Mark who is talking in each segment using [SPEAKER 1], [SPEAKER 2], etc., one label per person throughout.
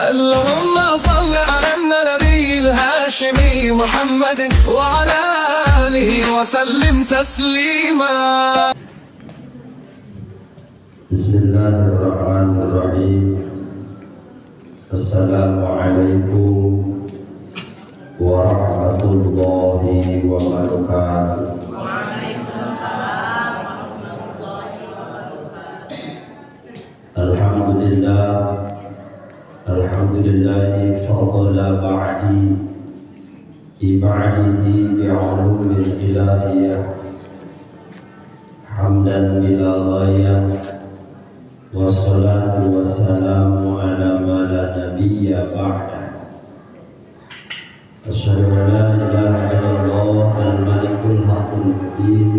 [SPEAKER 1] اللهم صل على النبي الهاشمي محمد وعلى آله وسلم تسليما.
[SPEAKER 2] بسم الله الرحمن الرحيم. السلام عليكم ورحمة الله وبركاته.
[SPEAKER 3] Waalaikumsalam warahmatullahi wabarakatuh.
[SPEAKER 2] الحمد لله، الحمد لله فضل بعدي بعده بعلوم الإلهية حمدا بلا غاية، والصلاة والسلام على ما لا نبي بعده. أشهد أن لا إله إلا الله الملك الحق المبين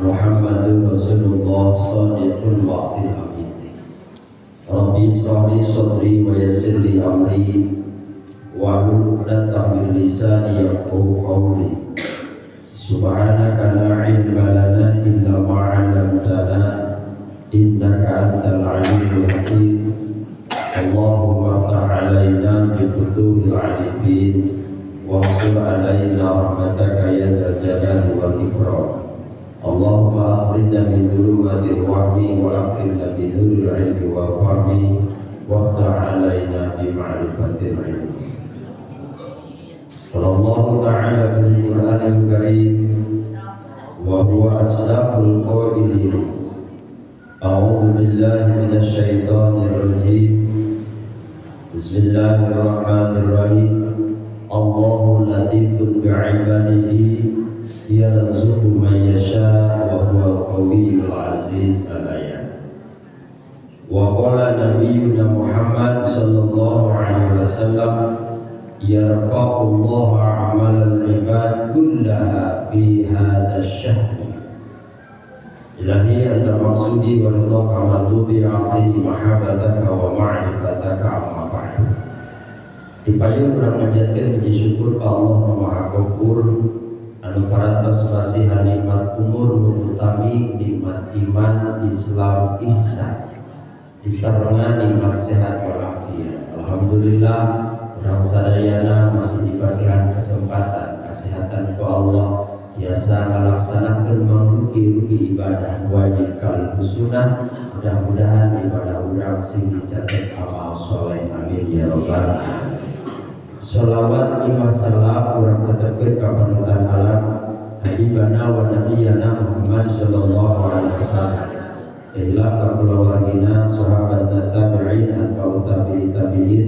[SPEAKER 2] محمد رسول الله صادق الوعد الأمين. رب اشرح لي صدري ويسر لي أمري واحلل عقدة من لساني يفقهوا قولي. سبحانك لا علم لنا إلا ما علمتنا إنك أنت العليم الحكيم. اللهم افتح علينا بفتوح العارفين وانشر علينا رحمتك يا ذا الجلال والإكرام. اللهم أخرجنا من ظلمات الوهم وأكرمنا بنور العلم والفهم وافتح علينا بمعرفة العلم. قال الله تعالى في القرآن الكريم وهو أصدق القائلين: أعوذ بالله من الشيطان الرجيم، بسم الله الرحمن الرحيم. الله لطيف بعباده يرزق من يشاء وهو القوي العزيز، الآية. وقال نبينا محمد صلى الله عليه وسلم: يرفع الله أعمال العباد كلها في هذا الشهر. إلهي أنت مقصودي ورضاك مطلوبي، أعطني محبتك ومعرفتك. أما بعد. Dipayun urang manjatkeun puji syukur ka Allah Nu Maha Ghafur anu parantos masihan nikmat umur nu utami nikmat iman, Islam, ihsan, disarengan nikmat sehat walafiat. Alhamdulillah, urang sadayana masih dipasihan kesempatan kesehatan ku Allah, biasa ngalaksanakeun mangrupi-rupi ibadah wajib kali sunnah. Mudah-mudahan ibadah urang sing dicatat amal soleh, amin ya robbal alamin. Sholawat lima salam urang tetepkeun ka panutan alam, Habibana wa Nabiyana Muhammad sallallahu alaihi wasallam. Ihla ka kulawargina, sahabat, tabi'in, atba'ut tabi'in tabi'in,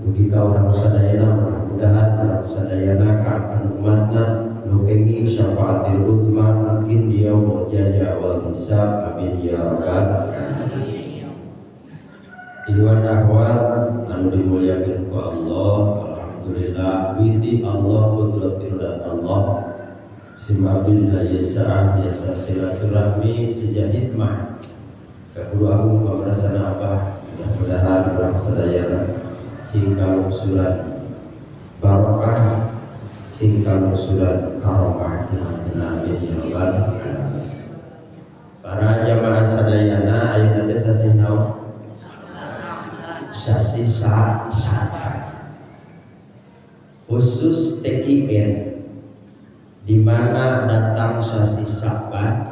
[SPEAKER 2] mugi ka urang sadayana. Mudah-mudahan urang sadayana ka umatna nu kenging syafaatil uzma mungkin di yaumul jaza wal hisab, amin ya rabbal alamin. Ikhwan akhwat anu dimuliakeun ku Allah, alhamdulillah, widi Allah, kudrat dan Allah, simabillah yasa'ah biasa silaturahmi sejak hikmah ka guru agung pamarasana abah. Mudah-mudahan urang sadayana sing kalungsuran barokah, sing kalungsuran karomah teman, amin ya rabbal alamin. Para jamaah sadayana, ayeuna teh sasih naon? Sasih Sa'ban, khusus TKN, di mana datang sasih Sa'ban,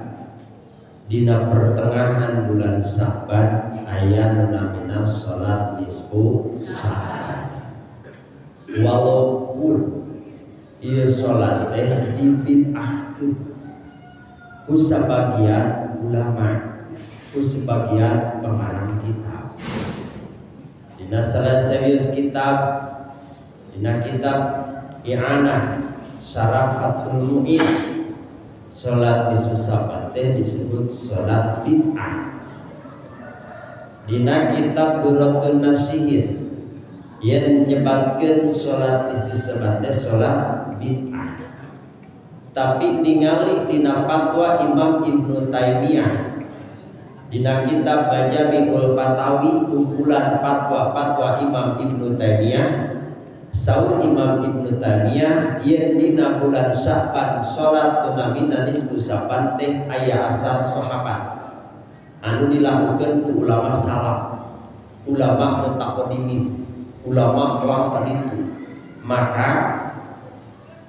[SPEAKER 2] dina pertengahan bulan Sa'ban aya nu namina salat nisfu Sa'ban. Walaupun ieu salat teh dibid'ahkeun ku sebagian ulama, ku sebagian pengarang kitab. Dina salah serius kitab, dina kitab I'anah Syarah Fathul Mu'in, salat nisfu Sa'ban teh disebut salat bid'ah. Dina kitab Durratun Nasihin yang nyebatkeun salat nisfu Sa'ban teh salat bid'ah. Tapi ningali dina fatwa Imam Ibnu Taimiyah dina kitab Majami'ul Fatawi, kumpulan fatwa-fatwa Imam Ibnu Taimiyah, saur Imam Ibnu Taimiyah, yen dina bulan Sya'ban salat nu namina nisfu Sya'ban teh aya asar sahabat anu dilakukan ku ulama salaf. Ulama mutaqaddimin, ulama kelas itu. Maka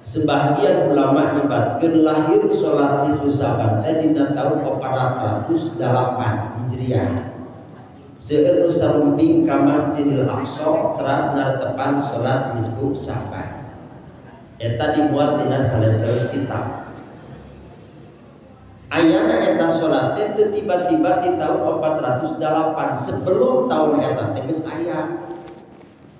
[SPEAKER 2] sebagian ulama nyebatkeun lahir salat nisfu Syaban teh dina tahun 408 Hijriah. Seueur nu sarumping ka Masjidil Aqsa teras naretepan salat nisfu Syaban. Eta dimuat dina salah kitab. Ayana eta salat teh teu tiba-tiba di tahun 408, sebelum tahun eta teh geus aya.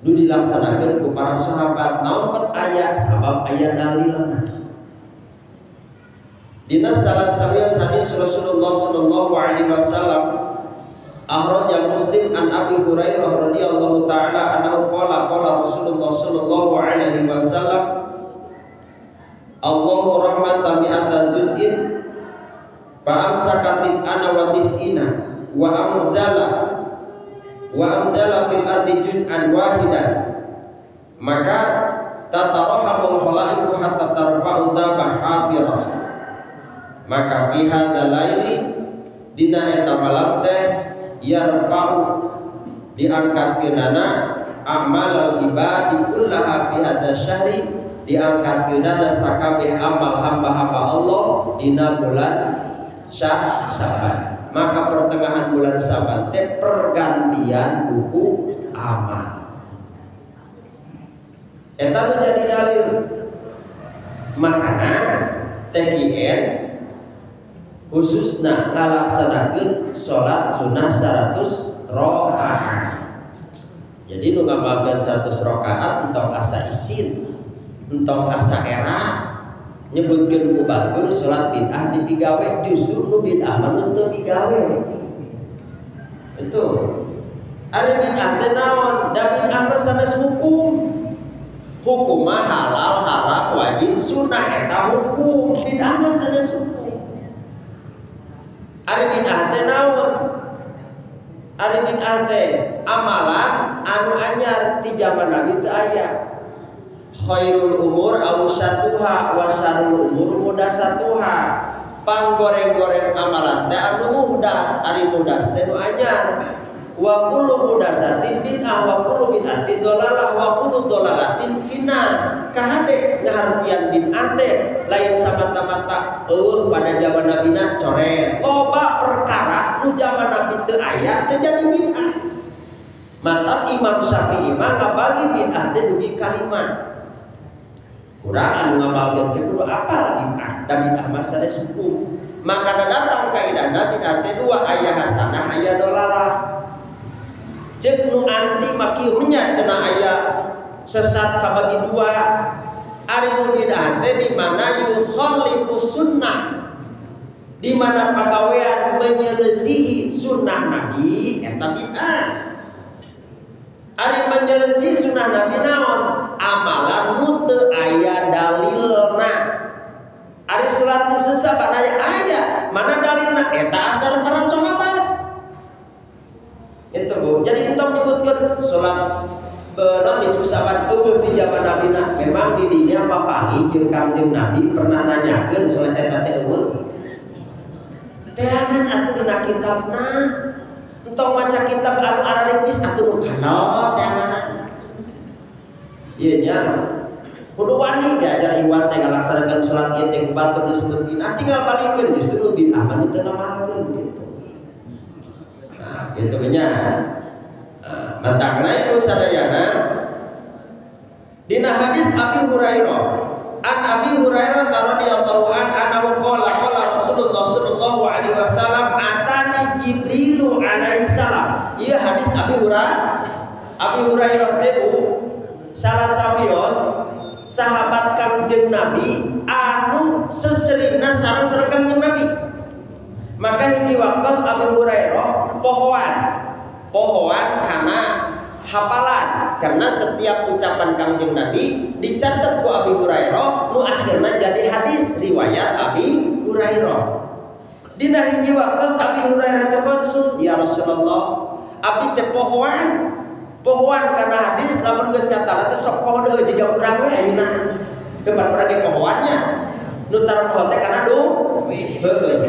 [SPEAKER 2] Nu dilaksanakeun ku para sahabat. Naon pet aya? Sabab aya dalilna. Dina salah sawios hadis Rasulullah sallallahu alaihi wasallam, akhraja Muslim an Abi Hurairah radhiyallahu taala anhu qala qala Rasulullah sallallahu alaihi wasallam, Allahu rahmatan mi'ata juz'in fa amsaka tis'ana wa tis'ina wa anzala fil ardi juz'an wahidan, maka tatarahamul khalaiqu hatta tarfa'u dabah hafirah. Maka fi hadzal laili, dina eta malam teh, yarfa'u, diangkatkeunana, a'malal ibadi kullaha fi hadzal syahri, diangkatkeunana sakabeh amal hamba-hamba Allah dina bulan Syaban. Maka pertengahan bulan Syaban teh pergantian buku amal. Eta nu jadi dalil. Makana TQN khususna ngalaksanakeun salat sunnah 100 rakaat. Jadi nu ngamalkeun 100 rakaat entong asa isin, entong asa era nyebutkeun ku batur salat bid'ah dipigawe, justru nu bid'ah mah nu teu migawe. Itu. Ari bid'ah teh naon? Da bid'ah mah sanes hukum. Hukum mah halal, haram, wajib, sunnah, eta hukum. Bid'ah mah sanes hukum. Ari bid'ah teh naon? Ari bid'ah teh amalan anu anyar, ti zaman Nabi teu aya. Khairul umur awsatuha wa syarrul umur muhdatsatuha. Panggoreng-goreng amalan teh anu muhdas, ari muhdas teh nu anyar. Wa kullu muhdatsatin bid'ah wa kullu bid'atin dolalah wa kullu dolalatin finnar. Kahade ngahartian bid'ah teh lain samata-mata eueuh pada zaman Nabi na coret. Loba perkara nu zaman Nabi teu aya teu jadi bid'ah. Mantap, Imam Syafi'i mah ngabagi bid'ah teh dugi kalimat. Kurang anu ngamalkeun teh kudu apal bid'ah, da bid'ah mah sanes hukum. Maka datang kaidahna bid'ah teh dua, aya hasanah, aya dolalah. Cek nu anti mah nya cenah aya sesat kabagi dua. Ari nu bid'ah teh di mana yukhalifu sunnah, di mana pagawean menyelesihi sunnah Nabi, eta bid'ah. Ari menyelesihi sunnah Nabi naon? Amalan nu teu aya dalilna. Ari salat susah pada aya aya, mana dalilna? Eta asar para sahabat. Itu, Bu. Jadi entong nyebutkeun salat non nisfu Syaban eueuh di zaman Nabi na. Memang di dinya papanggih jeung Kangjeng Nabi pernah nanyakeun salat eta teh eueuh. Teangan atuh dina kitabna. Entong maca kitab anu araripis atuh, nu kanal teanganan. Ieu nya kudu wani diajar Iwan teh ngalaksanakeun salat ieu teh batur disebut bid'ah, tinggal balikeun, justru bid'ah mah teu ngamalkeun gitu. Nah, gitu nya. Nah, matakna itu sadayana dina hadis Abi Hurairah, an Abi Hurairah radhiyallahu an annahu qala qala Rasulullah sallallahu alaihi wasallam, atani Jibrilu alaihi salam. Ieu hadis Abi Hurairah. Abi Hurairah teh, Bu, salah sawios sahabat Kangjeng Nabi anu seserina sareng-sareng Kangjeng Nabi. Maka hiji waktos Abi Hurairah pohoan, pohoan karena hafalan, karena setiap ucapan Kangjeng Nabi dicatat ku Abi Hurairah, nu akhirnya jadi hadis riwayat Abi Hurairah. Dina hiji waktos Abi Hurairah teh konsul, "Ya Rasulullah, abdi teh pohoan, pohoan karena hadis, lamun geus kata teh sok poho deui jiga urang we ayeuna." Kepan urang ge pohoannya, nu tara poho teh kana du heueuh.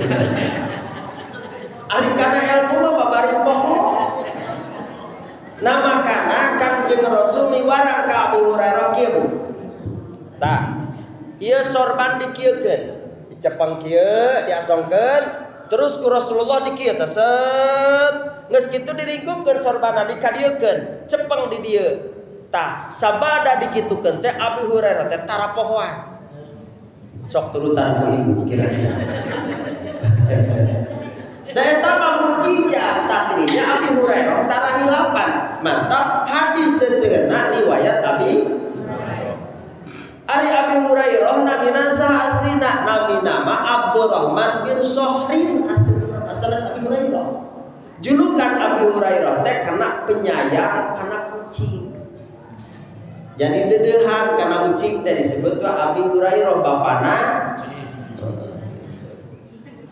[SPEAKER 2] Ari kana ilmu mah babari poho.
[SPEAKER 4] Nah, makana Kangjeng Rasul miwarang ka Abi Hurairah kieu, Bu. Tah, ieu sorban dikieukeun, dicepeng kieu, diasongkeun, terus ku Rasulullah dikieu teh, set. Geus kitu diringkupkeun sorbana, dikadieukeun, cepeng di dieu. Tah, sabada dikitukeun teh Abi Hurairah teh tara pohoan. Sok turutan ku ibu kira-kira. Da eta mah mukjizat, tadinya Abi Hurairah tara hilapan. Mantap hadis seseueurna riwayat Abi. Ari Abi Hurairah namina saha aslina? Namina mah Abdurrahman bin Sohrin aslina, asalna Abi Hurairah. Julukan Abi Hurairah teh karena penyayang kana kucing. Jadi deudeuhan kana kucing teh disebut tuh Abi Hurairah bapana.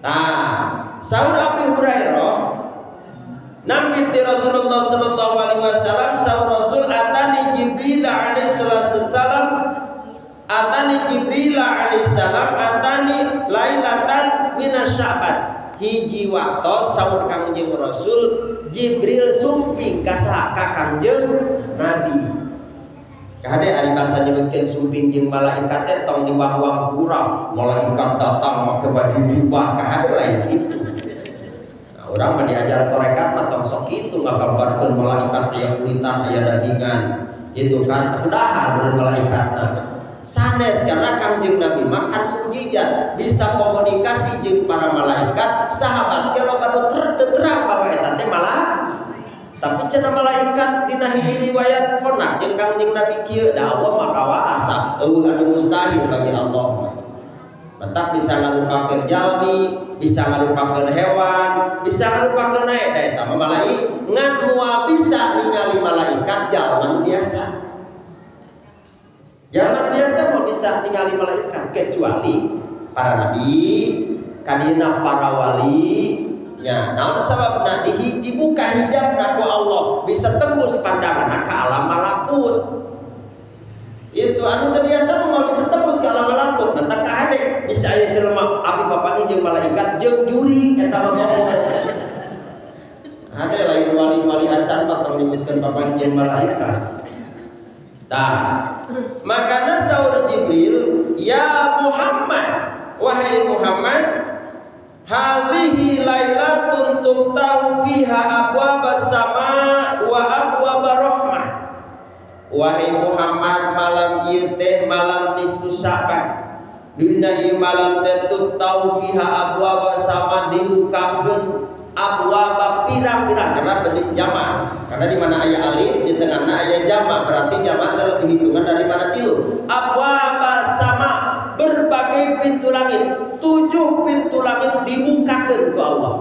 [SPEAKER 4] Nah, saur Abi Hurairah nampi ti Rasulullah sallallahu alaihi wasallam, saur Rasul, atani Jibril alaihi salam, atani Jibril alaihi salam, atani lailatan minasy-Sya'ban. Hiji waktu, saur Kangjeng Rasul, Jibril sumping ka saha? Ka Kangjeng Nabi. Kade ari bahasa nyebutkeun sumping jeung malaikat teh tong diwang-wang kurang malaikat datang make baju jubah, kahade lain kitu. Nah, urang mah diajar torekat mah tong sok kitu ngagambarkeun malaikat aya kulitan, aya dagingan gitu kan, udahan bener malaikatna sanes, karena Kangjeng Nabi makan mukjizat bisa komunikasi jeung para malaikat. Sahabat ge loba nu terang bahwa eta teh malah, tapi cenah malaikat dina hiji riwayat pernah jeung Kangjeng Nabi kieu. Da Allah mah kawasa, euweuh anu mustahil bagi Allah. Matak bisa ngarupakeun jalmi, bisa ngarupakeun hewan, bisa ngarupakeun nae, da eta mah malaikat. Ngan moal bisa ningali malaikat jalma nu biasa. Jalma biasa mau bisa ningali malaikat kecuali para nabi, kadina para wali. Ya, naon sababna? Dibuka hijabna ku Allah, bisa tembus pandangan ke alam malakut. Itu anu teu biasa mah bisa tembus ke alam malakut. Matak kahade bisa aya jelema abi bapak jeung malaikat jeung juri, eta mah bohong. Ada lain wali-wali acan mah tong nyebutkeun bapak jeung malaikat. Tah, makana saur Jibril, ya Muhammad, wahai Muhammad, hadhihi lailatun tuftahu fiha abwabas sama wa abwab rahmah. Wahai Muhammad, malam ieu teh malam nisfu Sya'ban. Dina ieu malam teh tuftahu fiha abwabas sama, dibukakeun abwaba pirang-pirang, karena bentuk jama, karena di mana aya alif di tengahna aya jama, berarti jama lebih hitungan daripada tilu. Abwaba sama, berbagai pintu langit, tujuh pintu langit dibukakan ku Allah.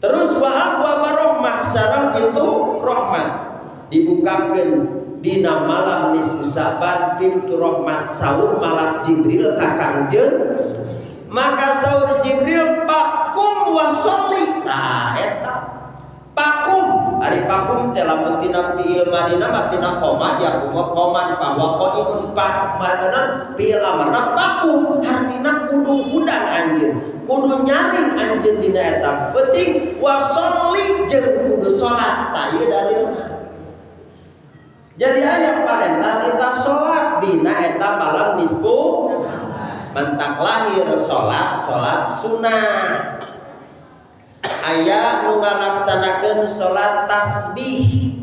[SPEAKER 4] Terus wa abwaba rahmah, sareng pintu rahmat dibukakan dina malam nisfu Sa'ban pintu rahmat, saur malak Jibril ka Kangjeng. Maka saur Jibril, faqum washolli. Nah, eta faqum, ari faqum teh lamun tina fi'il madina mah tina qoma yaqumu qoman bahwa qaimun, pak mana fi'il amarna. Faqum hartina kudu hudang anjeun, kudu nyaring anjeun dina eta penting, washolli jeung kudu salat. Tah, ieu dalilna. Jadi aya parentah titah salat dina eta malam nisfu. Matak lahir salat salat sunnah. Aya nu ngalaksanakeun salat tasbih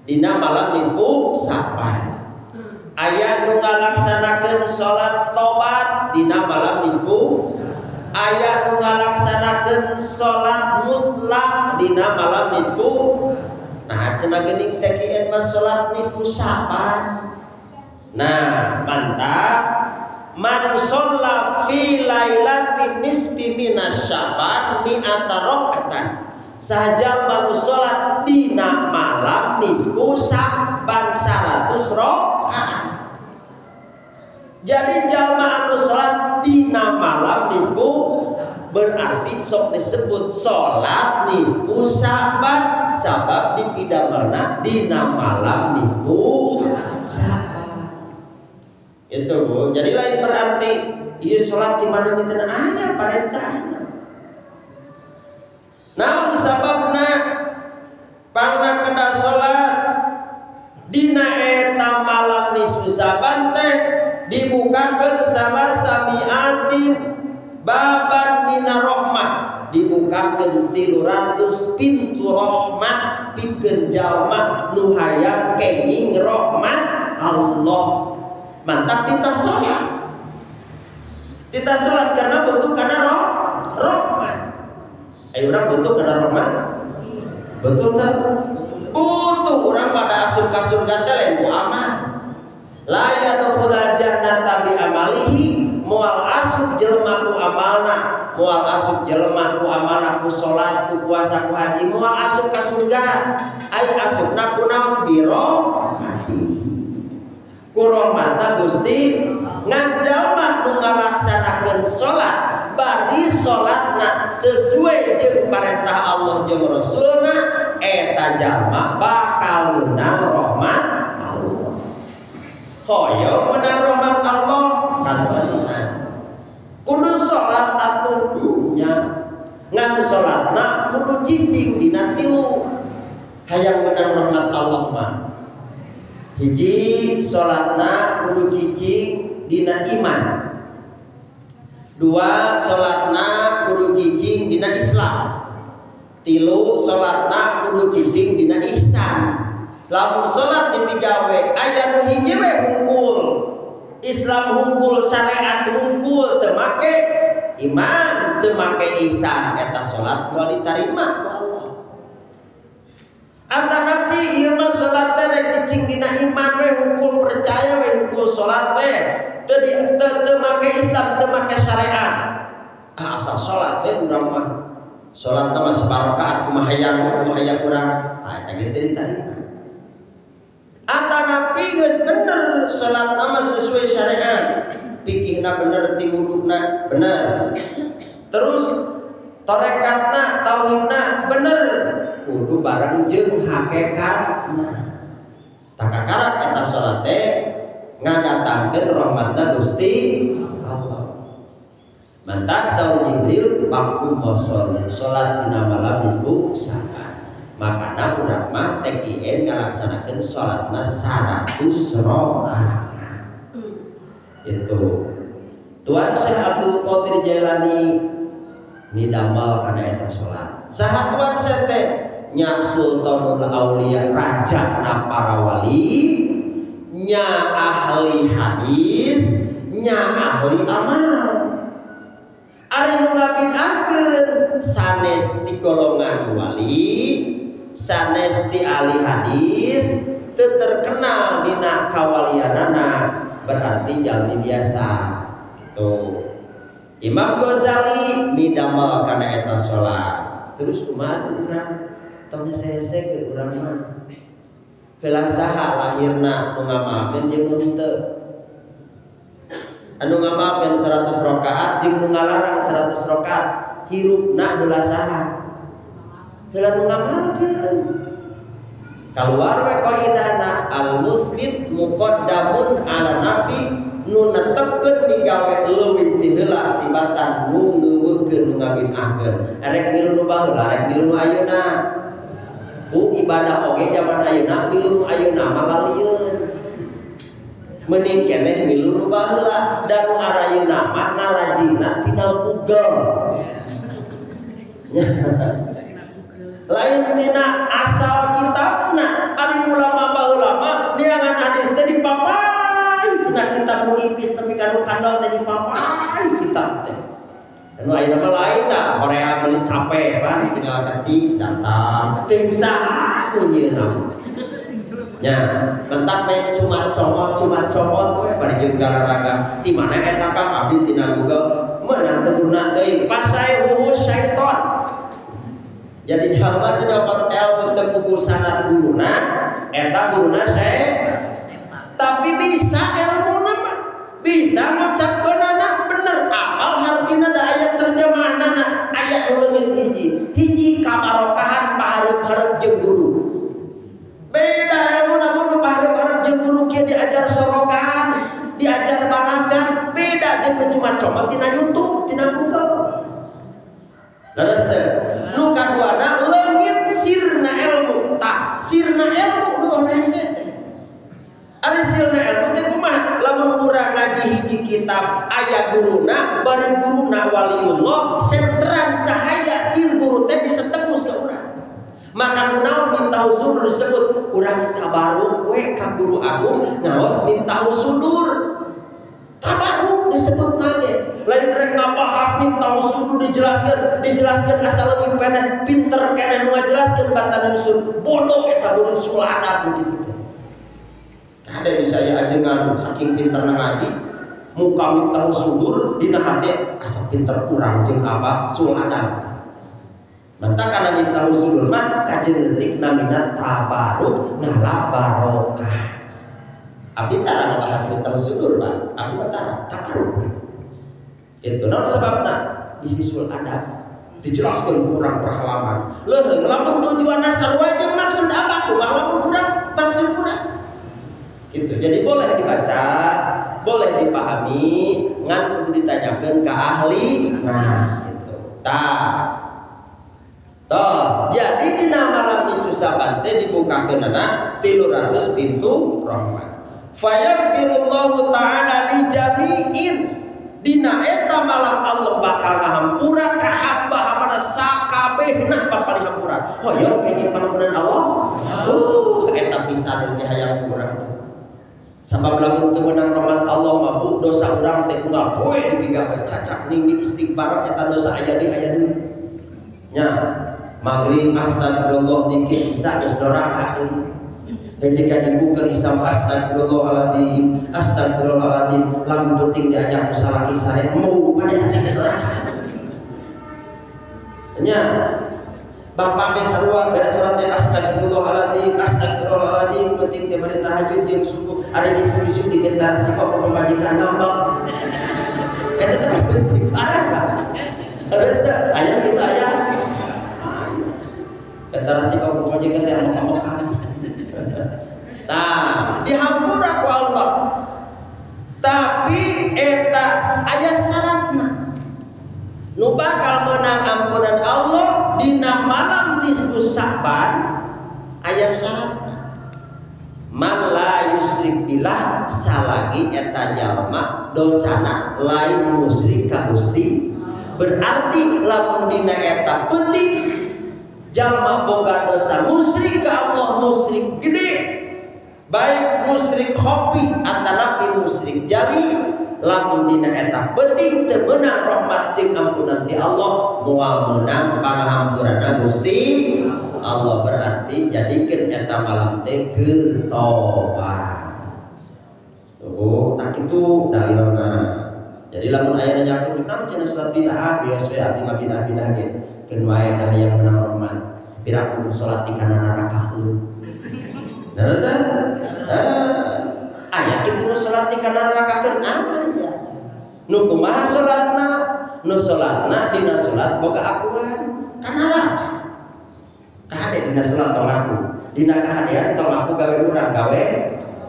[SPEAKER 4] dina malam nisfu Sa'ban, aya nu ngalaksanakeun salat tobat dina malam nisfu, aya nu ngalaksanakeun salat mutlak dina malam nisfu. Nah, cenah geuning TKN mah salat nisfu Sa'ban. Nah, mantap. Man sholla fi lailatin nisfi minas Sya'ban mi'ata rakaatan. Saja manu salat dina malam nisfu Sya'ban 100 rakaat. Jadi jalma anu salat dina malam nisfu, berarti sok disebut salat nisfu Sya'ban sabab dipidamelna dina malam nisfu Sya'ban. Itu, Bu. Jadi lain berarti ieu salat di mana minten aya parentahna. Naon sababna? Pangna kedah salat dina eta malam nisfu Syaban teh dibukakeun salasa miatin baban mina rahmah, dibukakeun 300 pintu rahmat pikeun jalma nu hayang kenging rahmat Allah. Mantap titah salat. Titah salat karena butuh kana rahmat. Ayo urang butuh kana rahmat? Betul tak? Butuh. Urang pada asup ka surga teh lain ku amal. La yadkhulul jannata bi amalihi, moal asup jelema ku amalna, moal asup jelema ku amalna, ku salat, ku puasa, ku haji, moal asup ka surga. Ai asupna ku naon? Bi rahmati. Ku rahmatna Gusti. Ngan jalma nu ngalaksanakeun salat bari salatna sesuai jeung parentah Allah jeung Rasulna, eta jalma bakal menang rahmat Allah. Hoyong menang rahmat Allah kan tenang. Kudu salat atuh nya, ngan salatna kudu cicing dina tilu. Hayang menang rahmat Allah mah, hiji, salatna kudu cicing dina iman. Dua, salatna kudu cicing dina Islam. Tilu, salatna kudu cicing dina ihsan. Lamun salat dipigawe aya nu hiji we hungkul, Islam hungkul, syariat hungkul, teu make iman, teu make ihsan, eta salat moal ditarima ku Allah. Atanapi ieu mah salat teh rek cicing dina iman we hungkul, percaya we hungkul, salat we teu teu make Islam, teu make syariat, ah asal salat we urang mah, salat mah sabarakaat, kumaha hayang, kumaha hayang urang, tah eta ge teu ditarima. Atanapi geus bener salat mah sesuai syariat, fikihna bener, ti wuduna bener, terus torekatna, tauhidna bener, kudu bareng jeung hakikatna, takakarak eta salat teh ngadatangkeun rahmatna Gusti Allah. Mantak saur Jibril, "Faqum fasholli," salat dina malam nisfu Syaban. Makana urang mah TKN ngalaksanakeun salatna 100 rakaat. Itu Tuan Syekh Abdul Qadir Jailani midamal kana eta salat. Saha Tuan Syekh teh? Nya Sultanul Aulia, raja na para wali, nya ahli hadis, nya ahli amal. Ari nu ngabid'ahkeun sanes di golongan wali, sanes ti ahli hadis, teu terkenal dina kawalianana, berarti jalmi biasa gitu. Imam Ghazali midamel kana eta salat. Terus kumaha urang? Tong hese keur urang mah. Heula saha lahirna, nu ngamalkeun jeung nu henteu? Anu ngamalkeun 100 rakaat jeung nu ngalarang 100 rakaat, hirupna heula saha? Heula nu ngamalkeun. Keluar we kaidahna al musbit muqaddamun ala nafi, nu netepkeun migawe leuwih ti heula tibatan nu ngeuweuhkeun, nu ngabid'ahkeun. Erek milu nu baheula, erek milu nu ayeuna. Bu, ibadah oge zaman ayeuna milu nu ayeuna mah lalieun. Mending keneh milu nu baheula, dan nu ayeuna mah ngarajinna tina Google. Lain tina asal kitabna. Ari ulama baheula mah neangan hadis teh dipapai tina kitab nu ipis nepi ka nu kandal teh, dipapai kitab teh. Nu ayeuna mah lain dah, Korea beli capek pan tinggal ketik datang. Teu saha nu nyieunna. Nya, mentak main cuma comot we bari jeung gararaga. Di mana eta Kang? Abdi tina Google. Meunang teu guna teuing. Pasaihuhu syaiton. Jadi jalma teh nyokot ilmu teu kudu sanad guruna, eta guruna tapi bisa ilmuna mah. Bisa ngucapkeunana bener, apal hartina, da aya terjemahanana, aya nu leungit hiji. Hiji kabarokahan pahareup-hareup jeung guru. Beda ilmuna mun pahareup-hareup jeung guru kieu, diajar sorogan, diajar balagan, beda jeung nu cuma comot tina YouTube, tina Google. Leres teu? Nu kaduana leungit sirna ilmu. Tah. Sirna ilmu nu hese teh. Ari sirna ilmu teh kumaha? Lamun urang ngaji hiji kitab aya guruna, bari guruna waliullah, sentran cahaya sir guru teh bisa tembus ke urang. Maka kunaon Miftahus Sudur disebut urang tabaruk we ka guru agung ngaos Miftahus Sudur. Tabaruk disebut nage. Lain rek ngabahas Miftahus Sudur dijelaskan, dijelaskan asal leuwih peneh pinter keneh nu ngajelaskeun batan usul bodoh eta guru suladap begitu. Ada di saya ajengan saking pinter ngaji muka Miftahus Sudur dina hati asa pinter urang jeung apa suladap. Mantap karena Miftahus Sudur mah kajeun leutik namina tabaruk ngalap barokah. Abdi tara ngabahas Miftahus Sudur Pak, abdi mah tara tabaruk. Itu naon sebabna? Bisi sul adab dijelaskan kurang perhalaman. Leuheung lamun tujuanna sarua jeung maksud apa? Kumaha lamun urang maksud urang? Gitu. Jadi boleh dibaca, boleh dipahami, ngan kudu ditanyakeun ke ahli. Nah, gitu. Tah. Toh, jadi dina malam nisfu Sa'ban teh dibukakeunana 300 pintu rahmat. Fayaghfirullahu ta'ala li jami'in. Dina eta malam Allah bakal ngahampura ka hamba-hambana sakabehna bakal dihampura. Hoyong kenging pangampuran Allah? Eta pisan teh hayang urang. Sabab lamun teu meunang rahmat Allah mah bu dosa urang teh unggal poe dipigawe cacak ning di istighfar eta dosa aya deui aya deui. Nya maghrib astagfirullah dikit isya geus doraka deui. Ketika ibu keur isam astagfirullahaladzim astagfirullahaladzim lamun penting diajak ku salaki sare mau pada teh doraka. Nya bapak ge sarua beres salat teh astagfirullahaladzim astagfirullahaladzim penting teh bari tahajud jeung subuh ari isuk-isuk diminta resiko ku pamajikan ngambek. Eta teh istighfar kan? Terus teh aya kitu aya. Eta resiko ku pamajikan teh ambek-ambekan. Nah, dihampura ku Allah. Tapi eta aya syaratna. Nu bakal menang ampunan Allah dina malam nisfu Sa'ban aya syaratna. Man la yusrik billah salagi eta jalma dosana lain musyrik ka Gusti. Berarti lamun dina eta penting jalma boga dosa musyrik ka Allah musyrik gede baik musyrik khofi atanapi musyrik jali lamun dina eta penting teu meunang rahmat jeung ampunan ti Allah moal meunang pangahampuranna Gusti Allah. Berarti jadikeun eta malam teh keur tobat. Tuh tak kitu dalilna. Jadi lamun aya nanyakeun naon cenah salat bid'ah bios we abdi mah bid'ah-bid'ah ge keun wae dah hayang meunang rahmat. Pira kudu salat di kana neraka heula. Nah, teh aya kitu nu salat di kana neraka keun aya. Nu kumaha salatna? Nu salatna dina salat boga akuan ka neraka. Kahade dina salat tong ngaku. Dina kahadean tong ngaku gawe urang gawe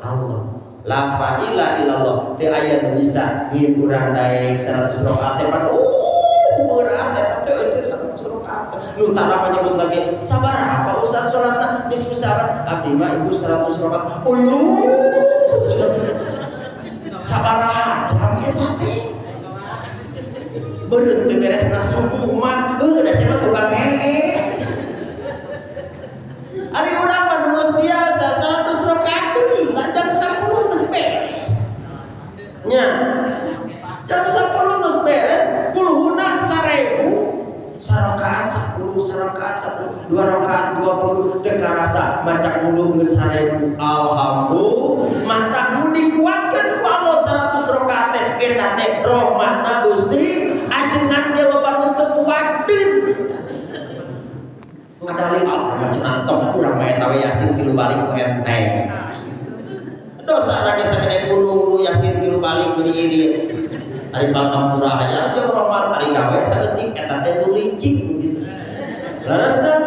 [SPEAKER 4] Allah. La fa'ila illallah. Teu aya nu bisa ngin urang daek 100 rakaat teh pan berat eta teh eueuh 100 rakaat. Nu tara menyebut lagi sabaraha Pak Ustaz salatna nisfu Sa'ban abdi mah ibu 100 rakaat. Uluh sabaraha jam eta teh? Beureum teu beresna subuh mah heuh da sia mah tukang hee. Ari urang mah nu geus biasa 100 rakaat teh lila jam 10 geus beres. Nya. Jam 10 geus beres, kulhuna 1000 sarakaat 10 sarakaat 10 dua rakaat 20 teu karasa maca bulu geus 1000. Alhamdulillah. Mata nu dikuatkeun ku Allah 100 rakaat teh eta teh rahmatna Gusti ajengan ge loba nu teu kuateun. Ngadalil Allah mah cenah tong urang mah eta we yasin tilu balik ku enteng. Dosa lagi sagede gunung ku yasin tilu balik meuni irit. Ari pangampura aya jeung rahmat ari gawe saeutik eta teh nu licik gitu. Leres teh?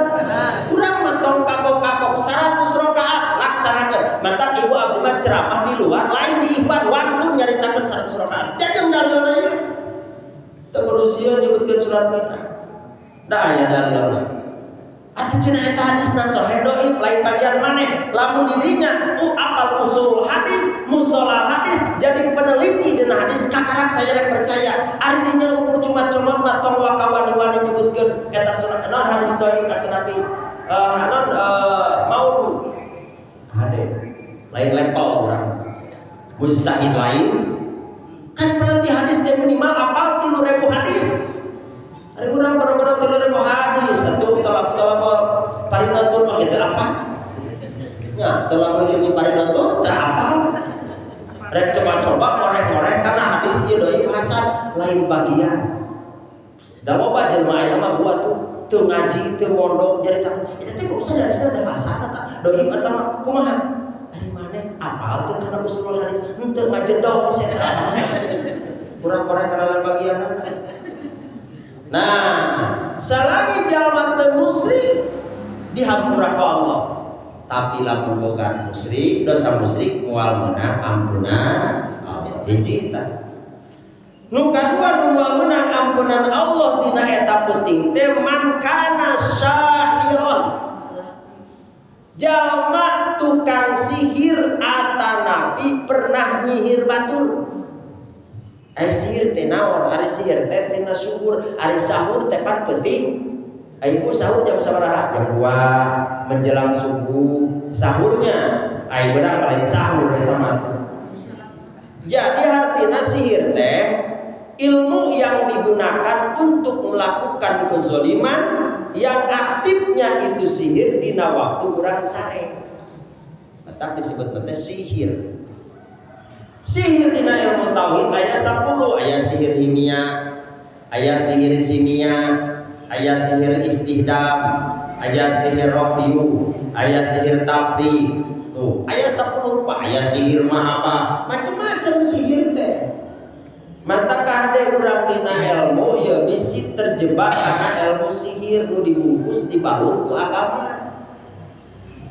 [SPEAKER 4] Urang mah tong kagok-kagok 100 rakaat laksanakeun. Matak ibu abdi mah ceramah di luar lain di ikhwan waktu nyaritakeun 100 rakaat. Jajang dalilna ieu. Teu kudu sieun nyebutkeun salat bid'ah. Da aya dalilna. Atuh cenah eta hadisna sahih dhaif lain bagian maneh. Lamun dirinya apal usul hadis, mustalah hadis, jadi peneliti dina hadis kakarak saya rek percaya. Ari dinya ukur cuma-cuma mah tong waka wani-wani nyebutkeun eta surat naon hadis dhaif atanapi naon maudhu. Kade lain level urang. Mujtahid lain kan peneliti hadis teh minimal apal 3000 hadis. Ari urang boro-boro 3000 hadis, satu tolak tolak paridatun oh gitu apa? Ya, tolak ilmi paridatun teu apal. Rek coba-coba ngorek-ngorek karena hadis ieu dhaif hasan lain bagian. Da loba jelema ayeuna mah buat tuh teu ngaji, teu mondok jadi takut. Eta teh urusan dari teh hasan eta dhaif atawa kumaha? Ari maneh apal teu kana usul hadis? Henteu ngajedog geus eta. Kurang korek kana lain bagian. Nah, salagi jalma teu musyrik dihampura ku Allah. Tapi lamun boga musyrik, dosa musyrik moal meunang ampunan Allah. Hiji tah. Nu kadua nu moal meunang ampunan Allah dina eta penting teh man kana syahiron. Jalma tukang sihir atanapi pernah nyihir batur. Ari sihir teh naon? Ari sihir teh tina sahur, ari sahur teh pan penting. Ari ibu sahur jam sabaraha? Jam 2 menjelang subuh. Sahurnya ai beurang lain sahur eta mah. Jadi artinya sihir teh ilmu yang digunakan untuk melakukan kezoliman yang aktifnya itu sihir dina waktu urang sare. Tetap disebut teh sihir. Sihir dina ilmu tauhid aya 10, aya sihir himia, aya sihir simia, aya sihir istihdam, aya sihir roqyu, aya sihir tafriq. Tuh, aya 10 rupa, aya sihir mah apa, macam-macam sihir teh. Mata kade urang dina ilmu ya bisi terjebak karena ilmu sihir nu dibungkus dibalut ku agama.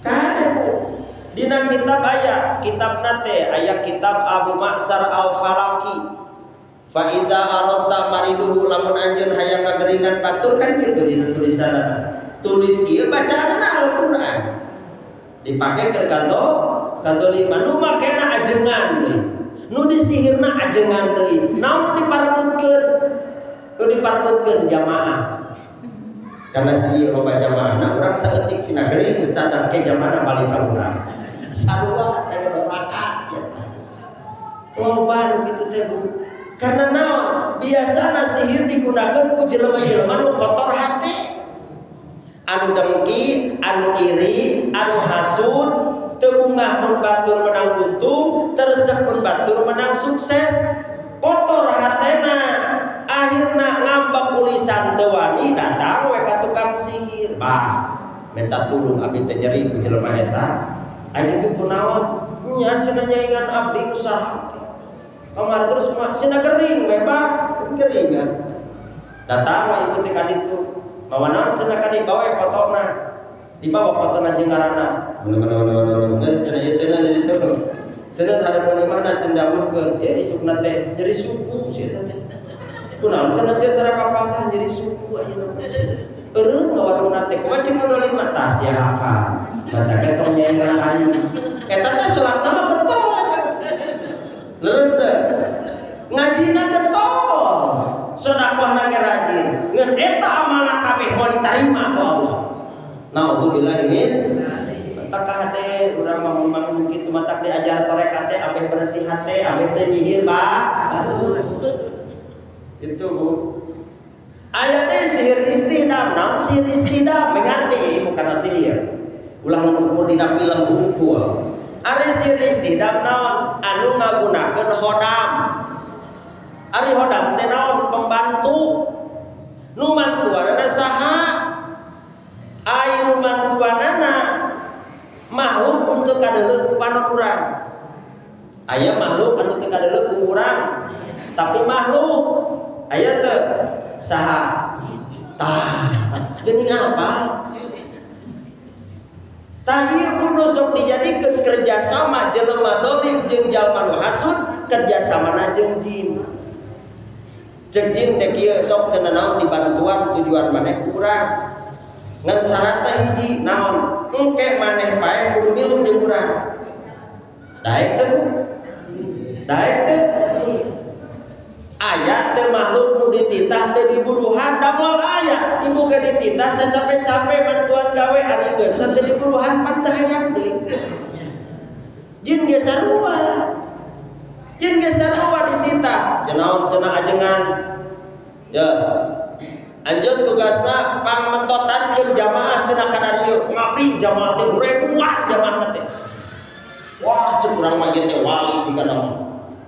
[SPEAKER 4] Kade bu, dina kitab aya, kitab nate aya kitab Abu Ma'sar Al-Falaki. Fa idza aradta mariduhu lamun anjeun hayang ngageringan batur kan kitu dina tulisanna. Tulis ieu bacaanna Al-Qur'an. Dipake keur kadoliman nu makena ajengan deui. Nu disihirna ajengan deui. Naon nu diparebutkeun? Nu diparebutkeun jamaah. Karena si loba jamaahna urang saeutik sina gering ustaz ke jamaahna balik ka urang. Sarua teh doraka sia. Loba nu kitu teh Bu. Karena naon? Biasana sihir digunakan ku jelema-jelema nu kotor hate. Anu dengki, anu iri, anu hasud, teu bungah mun batur menang untung, teu resep mun batur menang sukses, kotor hatena. Akhirna ngambek kulisan teu wani datang we ka tukang sihir. Bah, minta tulung abdi teh nyeri ku jelema eta. Ai kitu kunaon? Nya cenah nyaingan abdi usaha teh. Kamari terus mah cenah gering we bah, gering kan. Datang we ibu teh ka ditu. Mawa naon cenah ka dibawa we fotona. Dibawa fotona jeung ngaranna. Mana-mana geus cenah ieu cenah di ditu. Cenah harapan imahna cenah damurkeun. Ya isukna teh nyeri suku si eta teh. Kunaon cenah cenah tara ka pasar nyeri suku ayeuna. Eureun ngawarungna teh kumaha cing modal lima tah sia akal. Mata ge tong nyaingan aing. Eta teh salatna mah betul eta. Leres teh. Ngajina getol. Sedekahna ge rajin. Ngan eta amalna kabeh moal ditarima ku Allah. Naudzubillah min matak hade urang mah mun mangun kitu matak diajar tarekat teh ambeh bersih hate, ambeh teu nyihir bah. Itu Bu. Aya teh sihir istihdam, naon sihir istihdam? Mengerti bukan sihir. Ulah ngukur dina film hungkul. Ari sihir istihdam naon? Anu ngagunakeun hodam. Ari hodam teh naon? Pembantu. Nu mantuanana saha? Ai nu mantuanana makhluk untuk kadeuleu ku panon urang. Aya makhluk anu teu kadeuleu ku urang, tapi makhluk aya teu? Saha? Tah, geuning apa? Tah ieu kudu sok dijadikeun kerjasama jelema dolim jeung jalma nu hasud, kerjasamana jeung jin. Cek jin teh kieu sok teu nanaon dibantuan tujuan maneh kurang. Ngan syaratna hiji, naon? Engke maneh paeh kudu milu jeung urang. Daek teu? Daek teu? Aya teu makhluk nu dititah teu diburuhan? Da moal aya. Ibu ge dititah sacape-cape bantuan gawe, ari geus teu diburuhan pan teu hayang deui. Jin ge sarua. Jin ge sarua dititah. Cenaon cenah ajengan? Ya. Anjeun tugasna pangmentotankeun jamaah cenah kana dieu. Ngabri jamaah teh ribuan jamaah teh. Wah, cek urang mah ieu teh wali di kana mah.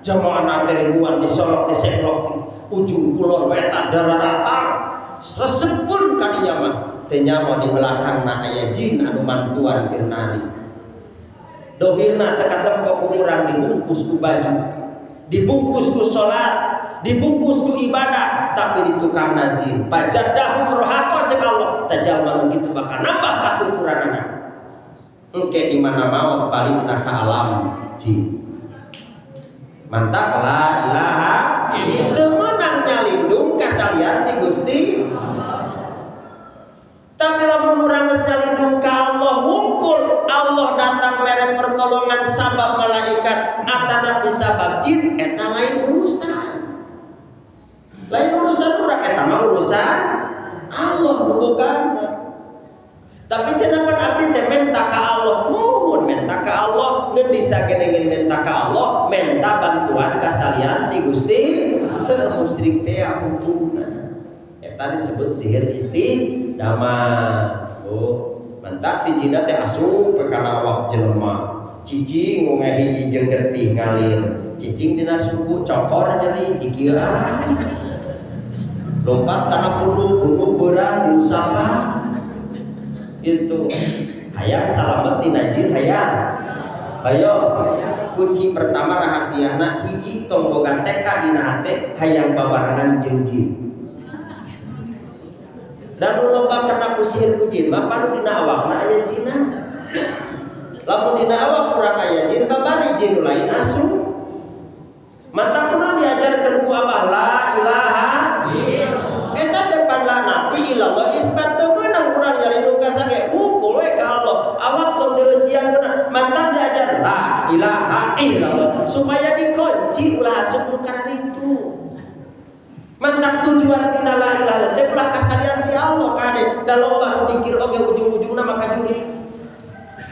[SPEAKER 4] Jamaah teh ribuan disorot diseklok ujung kulon wetan dararata. Resep pun kadinya mah. Teu nyaho di belakangna aya jin anu mantuan Pirnadi. Dohirna teu katempo ku urang, dibungkus ku baju, dibungkus ku salat, dibungkus ku ibadah, tapi di tukang nazir. Fazadahum rohaqo cek Allah, tah jalma nu kitu bakal nambah kakufuranana. Engke di mana maot balikna ka alam jin. Mantap la ilaha itu menang nyalindung kasalian ti Gusti. Tapi lamun urang geus nyalindung ka Allah wungkul, Allah datang mere pertolongan sabab malaikat atanapi sabab jin, eta lain urusan. Lain urusan urang, eta mah urusan Allah nu bogana. Tapi cenah pan abdi teh menta ka Allah, muhun menta ka Allah, ngeun disagenengeun menta ka Allah, menta bantuan kasalian ti Gusti, teu musyrik teh hukumna. Eta disebut sihir istihdamah. Oh, mantak si jinna teh asup we kana awak jelema. Cicing unggah hiji jeung getih ngalir. Cicing dina suku cokor nyeri dikieuan. Lompat kana punduk, punduk beurang diusapan. Itu. Hayang salamet tina jin hayang. Ayo, kunci pertama rahasiana hiji, tong boga tekad dina hate hayang babarengan jeung jin. Dan nu loba kena ku sihir ku jin mah panu dina awakna aya jinna. Lamun dina awak kurang aya jin, babari jin nu lain asup. Mata kunaon diajarkeun ku Abah la ilaha illallah. Eta teh pan la nafi illallah isbat, teu meunang urang nyalindung ka sage, wungkul we ka Allah. Awak tong dieusian kuna. Mantap diajar la ilaha illallah supaya dikunci ulah asup nu kararitu. Mantap tujuan tina la ilaha teh ulah kasalian ti Allah kade. Da loba nu dikir oge ujung-ujungna mah kajuri.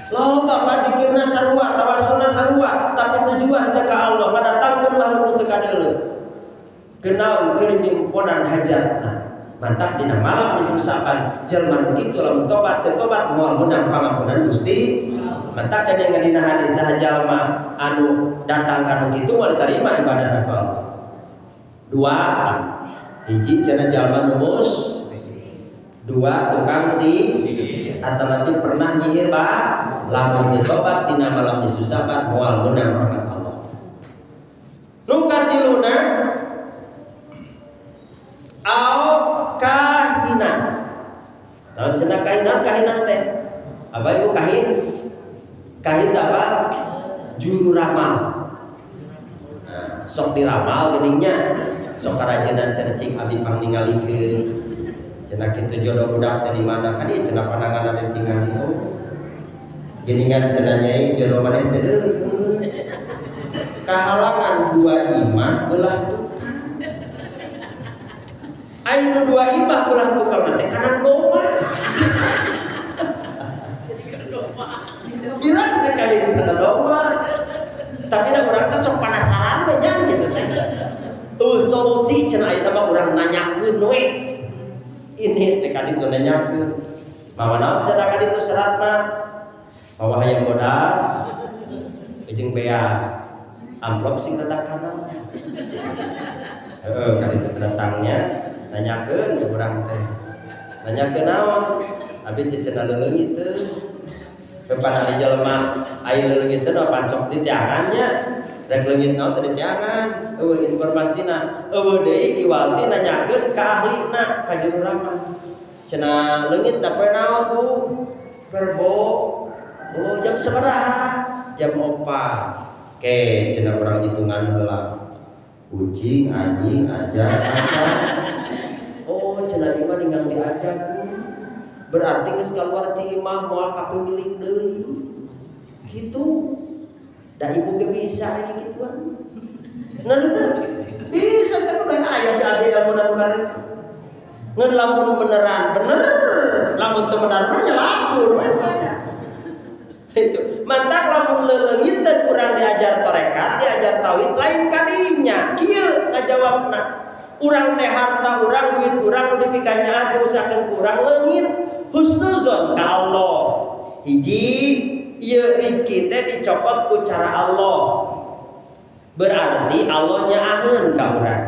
[SPEAKER 4] Loba mah dikirna sarua, tawasulna sarua, tapi tujuan teh ka Allah, ngadatangkeun makhluk nu teu kadeuleu. Kenaon keur nyemponan hajatna. Mantap dina malam diusahakan jalma nu kitu lamun tobat teu tobat moal meunang pangampunan Gusti. Mantap kan yang dina hadis saha jalma anu datang kanu kitu moal diterima ibadahna ku Allah. Dua, hiji cenah jalma nu dua tukang si atau nanti pernah nyihir bah lamun ditobat dina malam disusapan moal meunang rahmat Allah. Nu katiluna au kahinan. Naon cenah kahinan? Kahinan teh apa ibu kahin? Kahin apa? Juru ramal. Nah, sok diramal geningnya, sok karajinan cenah cik abdi pangningalikeun cenah kitu jodoh budak teh di mana kan ieu cenah pananganan yang tingali. Oh, geningan cenah nyai jodoh maneh teh deukeut kahalangan dua imah belah tukang. Ai nu dua imah belah tukang teh kana domba. Bilang teh kali kana domba, tapi da urang teh sok penasaran we nya gitu teh. Solusi cenah ayeuna mah urang nanyakeun we. Ini teh kaditu nanyakeun. Mawa naon cenah kaditu seratna? Mawa hayam bodas jeung beas. Amplop sing rada kanan. Heeh, kaditu teh datangnya nanyakeun we urang teh. Nanyakeun naon? Abi cenah leuleuit teh. Kepada ari jelema aya leuleuit teh pan sok ditiangannya. Rek leungit naon teh ditiangan. Eueuh informasina. Eueuh deui iwal ti nanyakeun ka ahlina, ka juru ramal. Cenah leungit da poe naon, Bu? Rebo. Oh, jam sabaraha? Jam 4. Oke, cenah urang hitungan heula. Kucing, anjing, ajar, acar. Oh, cenah ieu mah ninggang diajak, Bu. Berarti geus kaluar ti imah, moal ka pemilik deui. Gitu. Da ibu ge bisa kayak gituan. Nah, itu bisa kan udah aya di abdi ilmu nu itu. Ngan lamun beneran bener, lamun teu bener mah nya lapur we itu. Mantak lamun leulengit dan kurang diajar torekat, diajar tauhid lain kadinya. Kieu ngajawabna. Urang teh harta urang, duit urang nu dipikanyaah, diusahakeun ku urang leungit, husnuzon ka Allah. Hiji, ieu rizki teh dicopot ku cara Allah. Berarti Allah nyaaheun ka urang.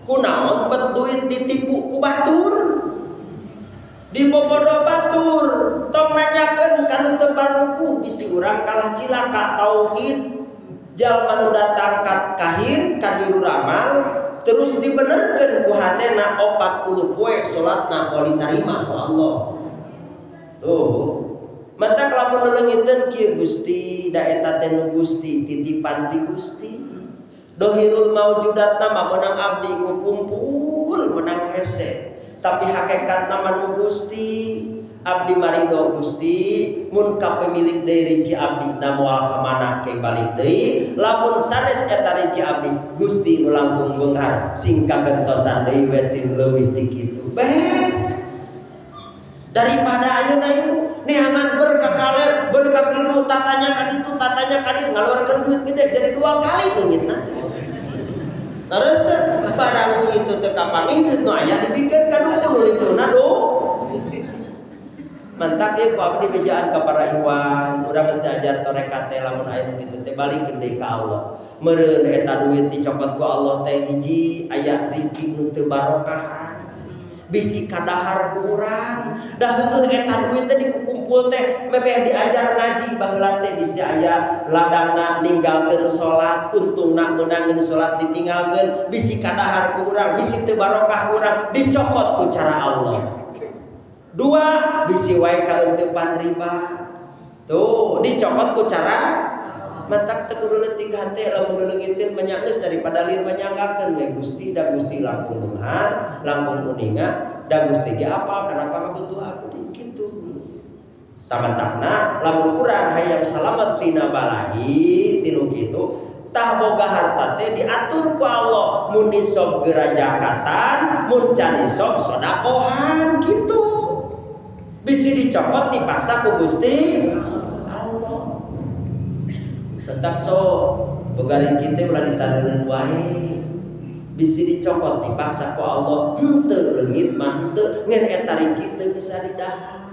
[SPEAKER 4] Kunaon bet duit ditipu ku batur? Dibobodo batur, tong nanyakeun ka nu teu parupuh, bisi urang kalah cilaka tauhid. Jalma nu datang ka kahin, ka juru ramal, terus dibenerkeun ku hatena, 40 poe salatna moal ditarima ku Allah. Tuh. Mantak lamun leleungiteun kieu, Gusti, da eta teh nu Gusti, titipan ti Gusti. Dohirul maujudatna mah meunang abdi ngukumpul, meunang hese. Tapi hakikatna mah nu Gusti. Abdi marido Gusti, mun ka pemilik deui rizki abdi na moal ka mana ke balik deui. Lamun sanes eta rizki abdi, Gusti nu langkung beunghar, sing kagentosan deui we ti leuwih ti kitu. Beres. Daripada ayeuna ieu neangan berkah kaler, berkah kidul, tatanya ka ditu, tatanya ka dieu, ngaluarkeun duit gede jadi dua kali leungitna. Terus teh barang nu itu teu kapanggih, duit nu aya dibikeun ka dukun nu lintuna do. Mantak ieu ku abdi bejaan ka para ikhwan, urang geus diajar torekat teh, lamun aya nu kitu teh balikeun deui ka Allah. Meureun eta duit dicopot ku Allah teh, hiji, aya rizki nu teu barokahan. Bisi kadahar ku urang. Da heueuh eta duit teh dikukumpul teh memeh diajar ngaji baheula teh, bisi aya ladangna ninggalkeun salat, untungna meunangeun salat ditinggalkeun, bisi kadahar ku urang, bisi teu barokah ku urang, dicokot ku cara Allah. Dua, bisi wae kaeuntepan riba. Tuh, dicokot ku cara. Matak teu kudu leutik hate lamun leungiteun menyanggeus, daripada lieur menyanggakeun we Gusti, da Gusti langkung beunghar, langkung uninga, da Gusti ge apal kenapa ngabutuh abdi kitu. Tamantakna lamun urang hayang salamet tina balahi tinu kitu, tah boga harta teh diatur ku Allah, mun nisob geura jakatan, mun can nisob sodakohan kitu. Bisi dicopot dipaksa ku Gusti Allah. Tetap so boga rizki teh ulah ditareuneuh wae. Bisi dicopot dipaksa ku Allah, henteu leungit mah henteu, ngan eta rizki teu bisa didahar.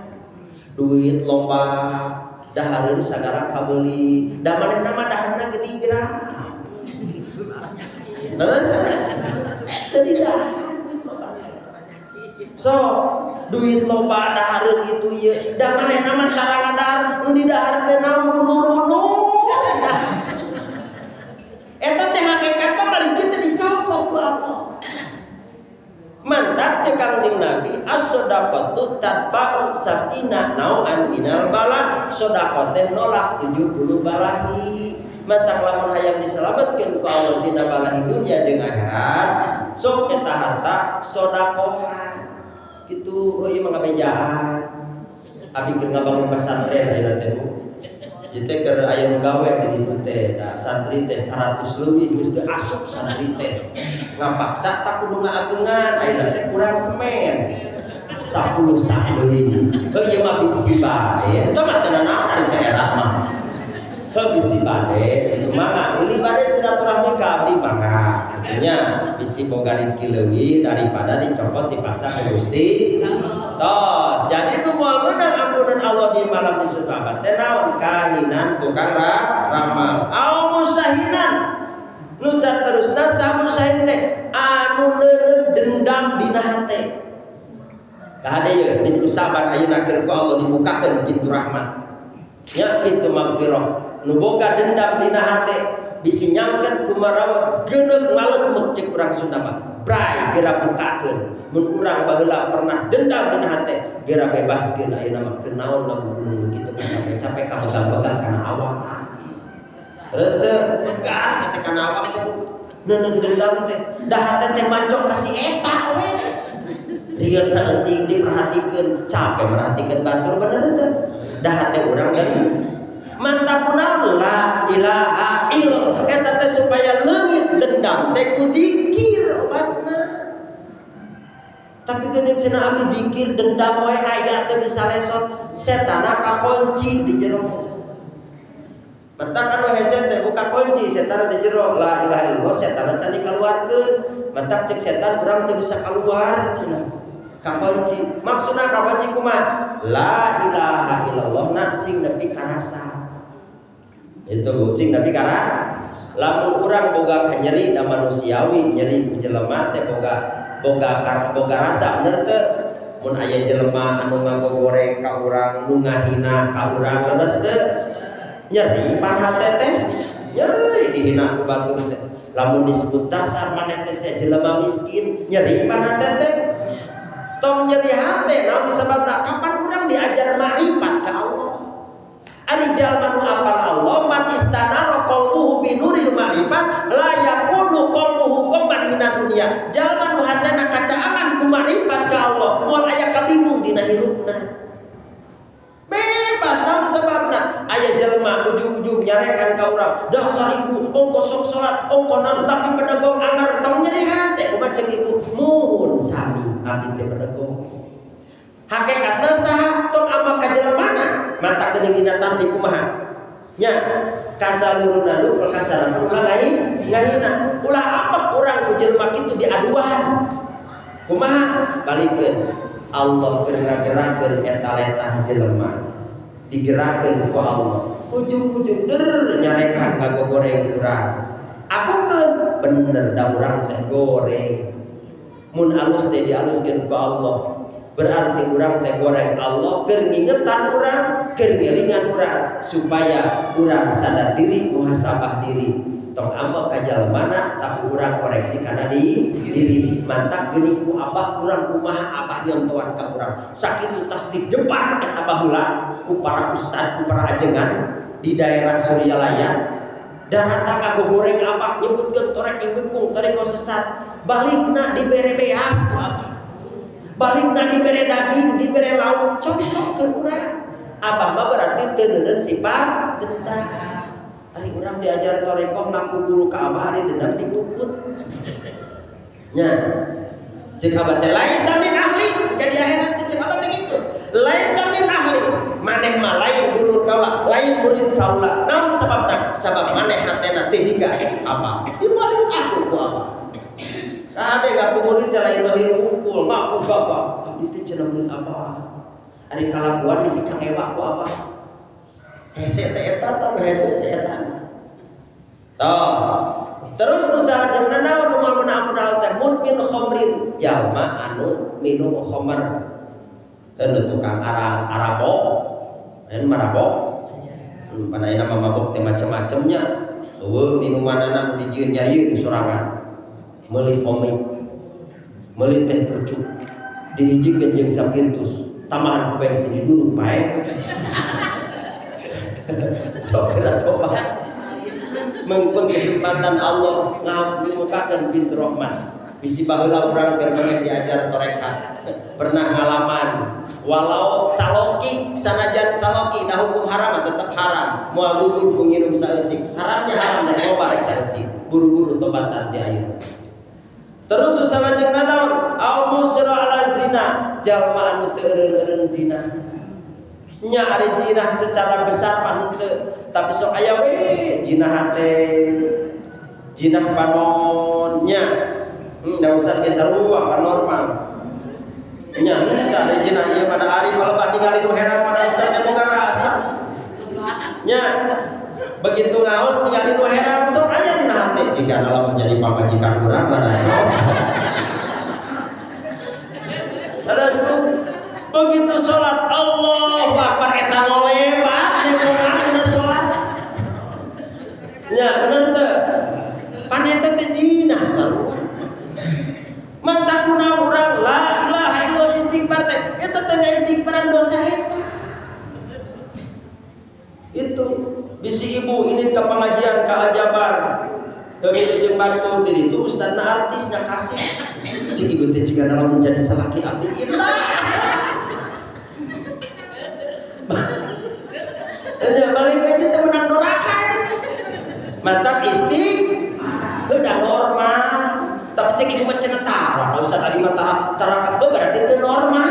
[SPEAKER 4] Duit lomba dahareun sagara kabeuli, da manehna mah daharna geuning geura. Terus teu didahar duit loba teh. So duit loba dahareun itu ieu, da manehna mah tara ngadahar, nu didahar teh naon, unur-unur didahar. Eta teh hakikatna mah kitu dicopot ku Allah. Mantap cek Kangjeng Nabi, as-shadaqatu tadfa'u sab'ina nau'an minal bala. Sedekah teh nolak 70 balahi. Mantak lamun hayang diselametkeun ku Allah tina balahi dunya jeung akhirat, sok eta harta sodakohan. Gitu, oh ieu mah ngabejaan. Abi keur ngabangun pesantren ayeuna teh, Bu. Ieu teh keur aya nu gawe di ditu teh, da santri teh 100 leuwih geus teu asup santri teh. Ngapaksa tak kudu ngaagengan, ayeuna teh kurang semen. 10 sak deui. Heuh, ieu mah bisi bae. Eta mah teu nanaon ari teh era mah. Heuh, bisi bade, itu mangga bilih bade silaturahmi ka abdi mangga. Nya bisi boga rezeki leuwih daripada dicopot dipaksa ku Gusti. Toh, jadi nu moal meunang ampunan Allah di malam nisfu Sya'ban teh naon? Kahinan, tukang ramal. Au musyahinan. Nu saterusna saha musyahin teh? Anu neuneu dendam dina hate. Kahade ye nisfu Sya'ban ayeuna keur ku Allah dibukakeun pintu rahmat. Nya pintu magfirah. Nu boga dendam dina hate bisi nyangket kumarawat geuneuh ngaleukmeuk cek urang Sunda mah. Bray geura bukakeun. Mun urang baheula pernah dendam dina hate, geura bebaskeun ayeuna mah, keur naon ngagugunung kitu, capek-capek kamegang-megang kana awak. Terus teh megah teh kana awak teh, neuneu dendam teh, da hate teh mancok ka si eta we. Rieut saeutik diperhatikeun, capek merhatikeun batur, bener teu? Da hate urang kan mantap kunaon la ilaha illallah eta teh supaya leungit dendam teh ku dikir obatna. Tapi geuning cenah abdi dikir dendam wae aya teh bisa lesot, setanna kakunci di jero. Matak kan we hese teh buka kunci setan di jero, la ilaha illallah setan can dikeluarkeun. Matak cek setan urang teu bisa keluar cenah. Kakunci. Maksudna kakunci kumaha? La ilaha illallah na sing nepi karasa. Itu Bu, sing nepi karasa. Lamun urang boga kanyeri da manusiawi, nyeri ku jelema teh boga boga boga rasa, bener teu? Mun aya jelema anu ngagogoreng ka urang, nu ngahina ka urang, leres teu? Nyeri pan hate teh, nyeri dihina ku batur teh. Lamun disebut dasar maneh teh sia jelema miskin, nyeri pan hate teh. Tong nyeri hate, naon disebabna? Kapan urang diajar makrifat ka Allah? Ari jalma nu apal Allah, man istanara qalbuhu binuril ma'rifat la yakunu qalbuhu qamman minad dunya. Jalma nu hatena kacaangan ku makrifat ka Allah, moal aya kabingung dina hirupna. Bebas, naon sebabna? Aya jelema ujung-ujung nyarekan ka urang, dasar ibu ongko sok salat, ongko naon tapi bedegong anger, tong nyeri hate. Kumaha ceuk ibu? Muhun sami abdi teh bedegong. Hakikatna saha? Tong ambek ka jelemana, matak geuning dina tadi kumaha? Nya kasaluruna lu kasalaman ulah ngahina. Ulah ambek urang ku jelema kitu diaduan. Kumaha? Balikeun. Allah keur ngagerakeun eta letah jelema. Digerakkeun ku Allah. Ujung-ujung der nyarekan ngagogoreng urang. Aku ke bener da urang teh goreng. Mun alus teh dialuskeun ku Allah. Berarti urang teh goreng, Allah keur ngingetan urang, keur ngelingan urang supaya urang sadar diri, muhasabah diri. Tong ambek ka jalemana tapi urang koreksi kana di diri. Mantak geuning ku abah urang kumaha abah nyontohan ka urang. Sakitu tas di depan eta baheula ku para ustad, ku para ajengan di daerah Suryalaya. Darata ngagogoreng abah, nyebutkeun torek bengkung, torek sesat. Balikna dibere beas ku abah. Balikna dibere daging, dibere lauk, contoh ke urang. Abah mah berarti teu neuneun sifat dendam. Ari urang diajar torekoh ngaku guru ka abah, ari dendam dikukut. Nya. Cek abah teh laisa min ahli, ke di akhirat teh cek abah teh kitu. Laisa min ahli, maneh mah lain dulur kaula, lain murid kaula. Naon sababna? Sabab maneh hatena teh jiga abah. Dimualin aku ku abah. Kade ngaku murid teh lain dohir wungkul, ngaku gagah. Abdi teh cenah murid abah. Ari kalakuan dipikangewa ku abah. Hese teh eta tah, hese teh eta. Toh. Terus nu salajengna naon nu moal meunang ampun teh? Mudmin khamrin, jalma anu minum khamar. Anu tukang arabok, lain marabok. Pan ayeuna mah mabok teh macem-macemnya. Eueuh minumanana nu dijieun nyarieun sorangan. Meuli komik, meuli teh pucuk, dihijikeun jeung spiritus, tambahan ku bensin diduruk pae. Sok geura tobat. Mengpeng kesempatan Allah ngamukakeun pintu rahmat. Bisi baheula urang keur memeh diajar torekat pernah ngalaman walau saloki, sanajan saloki da hukum haram tetep haram, moal gugur ku nginum saeutik, haramnya haram dan loba rek saeutik, buru-buru tobatan ti ayeuna. Terus salajengna naon? Au musra ala zina, jalma anu teu eureun-eureun zina. Nya ari zina secara besar mah henteu, tapi sok aya we zina hate, zina panon nya. Da ustad ge sarua pan normal. Nya henteu ari zina ieu pada ari palebah ningali nu herang pada ustad ge boga rasa. Nya begitu ngaos ningali nu herang sok aya dina hate jika lamun jadi pamajikan urang lah cok. Ada begitu salat Allahu Akbar eta ngolebat nyeungan dina salat. Nya bener teu? Pan eta teh zina sarua. Mantakuna urang la ilaha illallah istighfar teh eta teh istighfaran dosa eta. Itu bisi ibu ini ke pengajian ke Aljabar. Teu jeung batur di ditu ustadna artisnya kasih. Cik ibu teh jiga lamun jadi salaki abdi indah. Ya balik aja teh menang doraka eta teh. Mantap istighfar. Udah normal. Tapi cek ibu mah cenah tara, ustad abi mah tara tara berarti teu normal.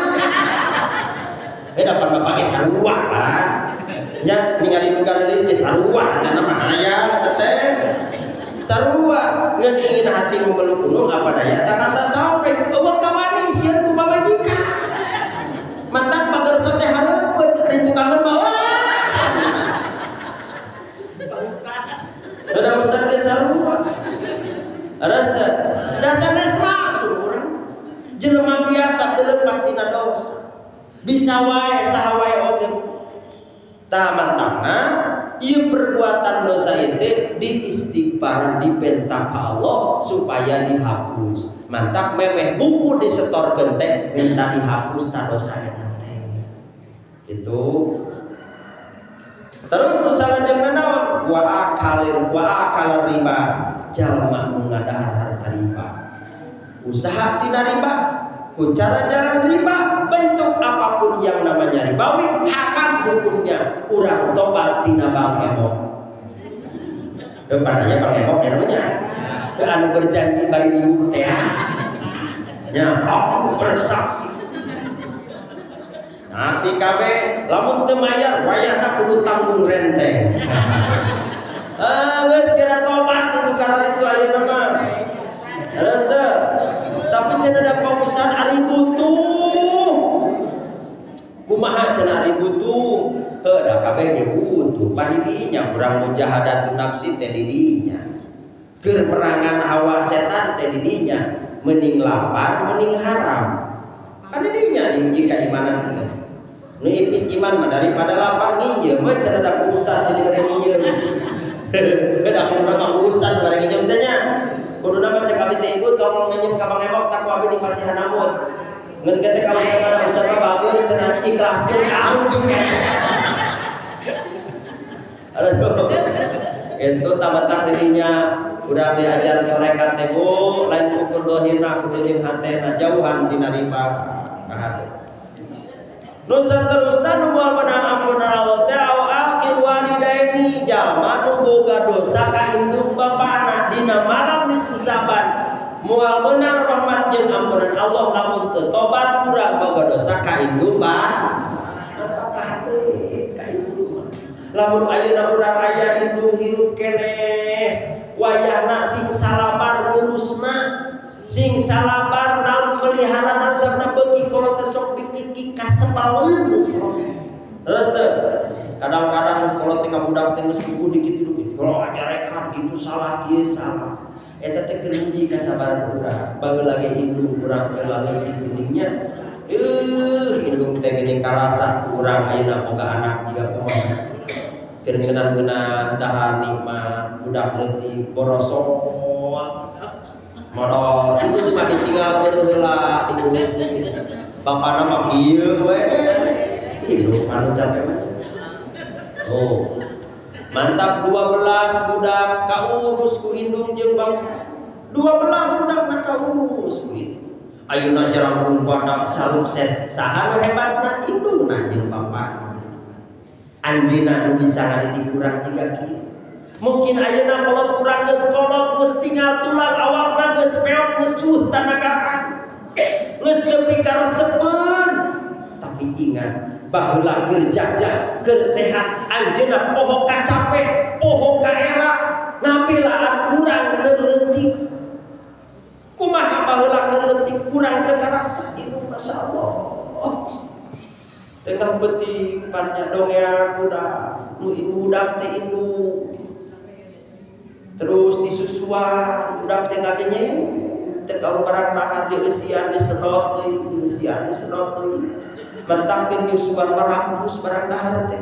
[SPEAKER 4] Dapan bapak ge sarua lah. Nya ningali nu gareulis ge sarua nya mah hayang eta teh. Sarua ngan ingin hatimu meluk gunung apa daya tangan tak sampai. Eueuh kawani sieun ku pamajikan. Mantap pagerso teh hareupeun ari tukangan mah wah. Ada ustaz ge sarua. Rasa dasar masuk urang. Jelema biasa teu leupas tina dosa. Bisa wae saha wae oge. Tah mantapna ieu perbuatan dosa itu diistighfaran dipenta ka Allah supaya dihapus. Mantap memeh buku disetorkeun teh minta dihapus ta dosa eta teh. Itu. Terus nu salajengna naon? Wa akalir wa akalar riba. Jalma nu ngadahar harta riba. Usaha tina riba, ku cara jalan riba, bentuk apapun yang namanya ribawi, haram hukumnya. Urang tobat tina Bang Emok. Depannya Bang Emok ya namanya. Anu berjanji bari diuk teh. Nya aku bersaksi. Nah, si KB lamun teu mayar wayahna kudu tanggung renteng. Ah, geus kira tobat itu karena itu ayeuna mah. Terus tapi cenah da Pak Ustad ari butuh. Kumaha cenah ari butuh? Heuh da kabeh ge butuh. Pan didinya urang mujahadatun nafsi teh didinya. Keur merangan hawa setan teh didinya. Mending lapar, mending haram. Kan didinya diuji keimanan teh. Nu ipis iman mah daripada lapar nginjem we cenah da ku ustad jadi bere nginjem. Heuh da kudu mah ustad bere nginjem teh nya. Kudu mah cek abi teh ibu tong nginjem ka Bang Emok tak ku abi dipasihan amut. Ngan teh ka ustad ustad mah bagus cenah ikhlaskeun arugi. Aduh. Itu tamatang dirinya urang diajar tarekat teh bu lain ukur dohirna kudu jeung hatena jauhan tina riba. Kahade. Nu saterusna nu moal menang ampunan Allah teh au aqil walidaini jalma nu boga dosa ka indung bapana dina malam disusaban moal menang rahmat jeung ampunan Allah lamun teu tobat urang boga dosa ka indung bapana. Mantap ka hate ka indung. Lamun ayeuna urang aya indung hirup keneh wayahna sing salabar ngurusna sing salabar naon melihara naon sabna beuki kolot teh sok dikiki kasebaleun geus kolot. Terus teh kadang-kadang geus kolot teh ka budak teh geus puguh dikitu dikitu kalau ajarekan gitu salah kieu salah. Eta teh keur nguji kasabaran urang. Baheula ge indung urang keur laleutik geuning nya. Indung teh geuning karasa urang ayeuna boga anak jiga kumaha. Keur ngeunah-ngeunah dahar nikmat budak leutik borosot modal itu mah ditinggalkeun heula diurusi bapana mah kieu we hidup anu capek mah. Oh mantap 12 budak kaurus ku indung jeung bang 12 budak na kaurus ku indung ayeuna jarangkung badak salukses saha nu hebatna indungna jeung bapana anjeunna nu bisa ngadidik urang jiga kieu. Mungkin ayeuna kolot urang geus kolot geus tinggal tulang awakna geus peot geus eueuh tanagaan geus nepi ka resepeun. Tapi ingat baheula keur jagjag keur sehat anjeunna poho ka capek poho ka era ngabelaan urang keur leutik. Kumaha baheula keur leutik urang teu karasa indung masyaallah. Tengah peuting parnya dongeng budak nu budak teh indung terus disusuan budak teh ngagenyeng teh karu barang dahar dieusian disedot deui dieusian disedot deui mantapkeun nyusuan marampus barang dahar teh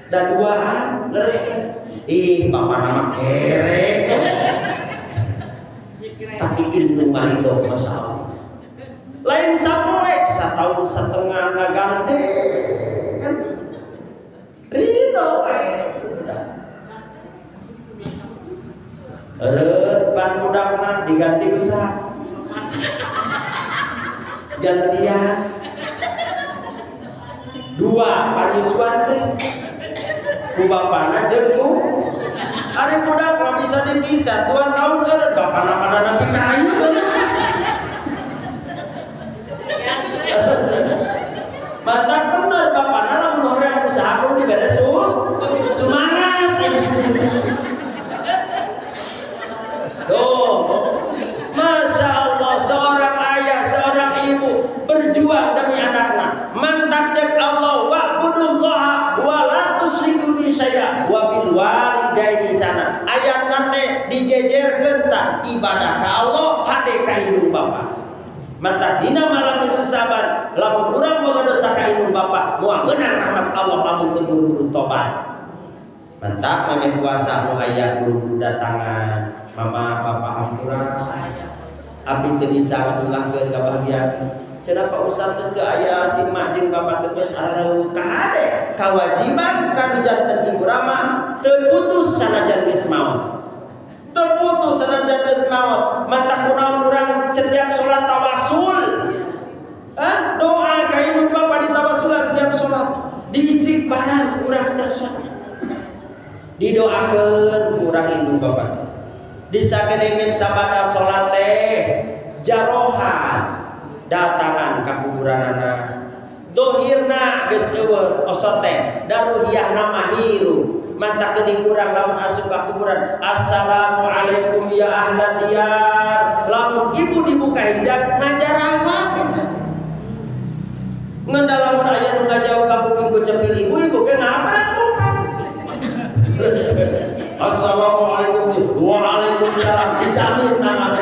[SPEAKER 4] da duaan leres teh ih bapana mah kere tapi ilmu marido masyaallah lain sapoek satahun setengah ngaganten ridho udah. Eret pan Datang budakna diganti ku saha? Gantian. Dua panyusuan teh ku bapana jeung ku ari budak mah bisa dipisah 2 tahun eureun bapana pada nepi ka ayeuna. Mantap bener bapana lamun hoream usaha kudu dibere sumangat. Tuh, Masya Allah, seorang ayah, seorang ibu berjuang demi anaknya. Mantap cek Allah, wa'budullaha wa la tusyriku bihi syai'a wa bil walidaini ihsana. Ayat nate dijejerkeun tah ibadah ka Allah, hade ka indung bapa. Mantap dina malam itu sabar, lamun urang boga dosa ka indung bapa, moal meunang rahmat Allah lamun teu buru-buru tobat. Mantap memeh puasa nu aya buru-buru datangan. Mama bapak hampura abdi teu bisa ngabungahkeun kabahagiaan. Cenah Pak Ustaz geus teu aya si mak jeung bapak teh geus arareuh kahade kawajiban kanu janten ibu rama teu putus sanajan geus maot. Teu putus sanajan geus maot. Mata kunaon urang setiap salat tawasul. Hah? Doa ka indung bapak ditawasulan tiap salat. Diistighfaran ku urang setiap salat. Didoakeun ku urang indung bapak. Disakedengeun sabada salat teh jarohan datangan ka kuburanana. Dohirna geus eueuh osot teh daruhiyahna mah hirup. Mantak geuning urang lamun asup ka kuburan, assalamualaikum ya ahla diyar. Lamun ibu dibuka hijab ngajarawab eta. Ngan lamun aya nu ngajawab ka kuping ku cepil ibu, ibu ge ngabrak tongkat. Assalamualaikum, waalaikumsalam, dijamin tangan.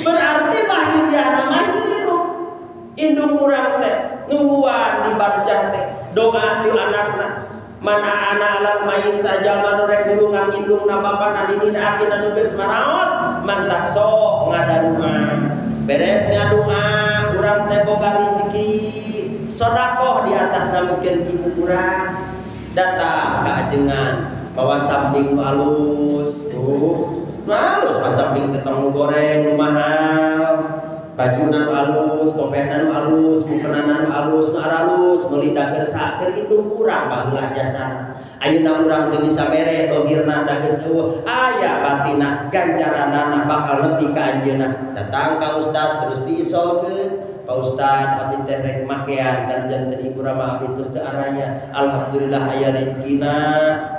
[SPEAKER 4] Berarti lahiriah nama hirup. Indung urang teh nungguan di barjah teh doa ti anakna. Mana ana alal mayit sajalma nu rek nulungan indungna bapana ninina akina nu geus maraot mantak sok ngadalunga. Beres ngadunga urang teh boga rezeki sedekah di atas namikeun ibu urang. Datang ka ajengan bawa samping nu alus. Oh, nu alus mah samping teh tong nu goreng nu mahal. Bajuna nu alus, kopehna nu alus, mukenana nu alus, nu aralus, meuli dager saker itu urang baheula jasana. Ayeuna urang teu bisa mere dohirna da geus eueuh, aya batina ganjaranana bakal nepi ka anjeunna. Datang ka ustad terus diisolkeun. Pak Ustad abdi teh rek makean kana janten ibu rama abdi terus teu araya. Alhamdulillah aya rezekina,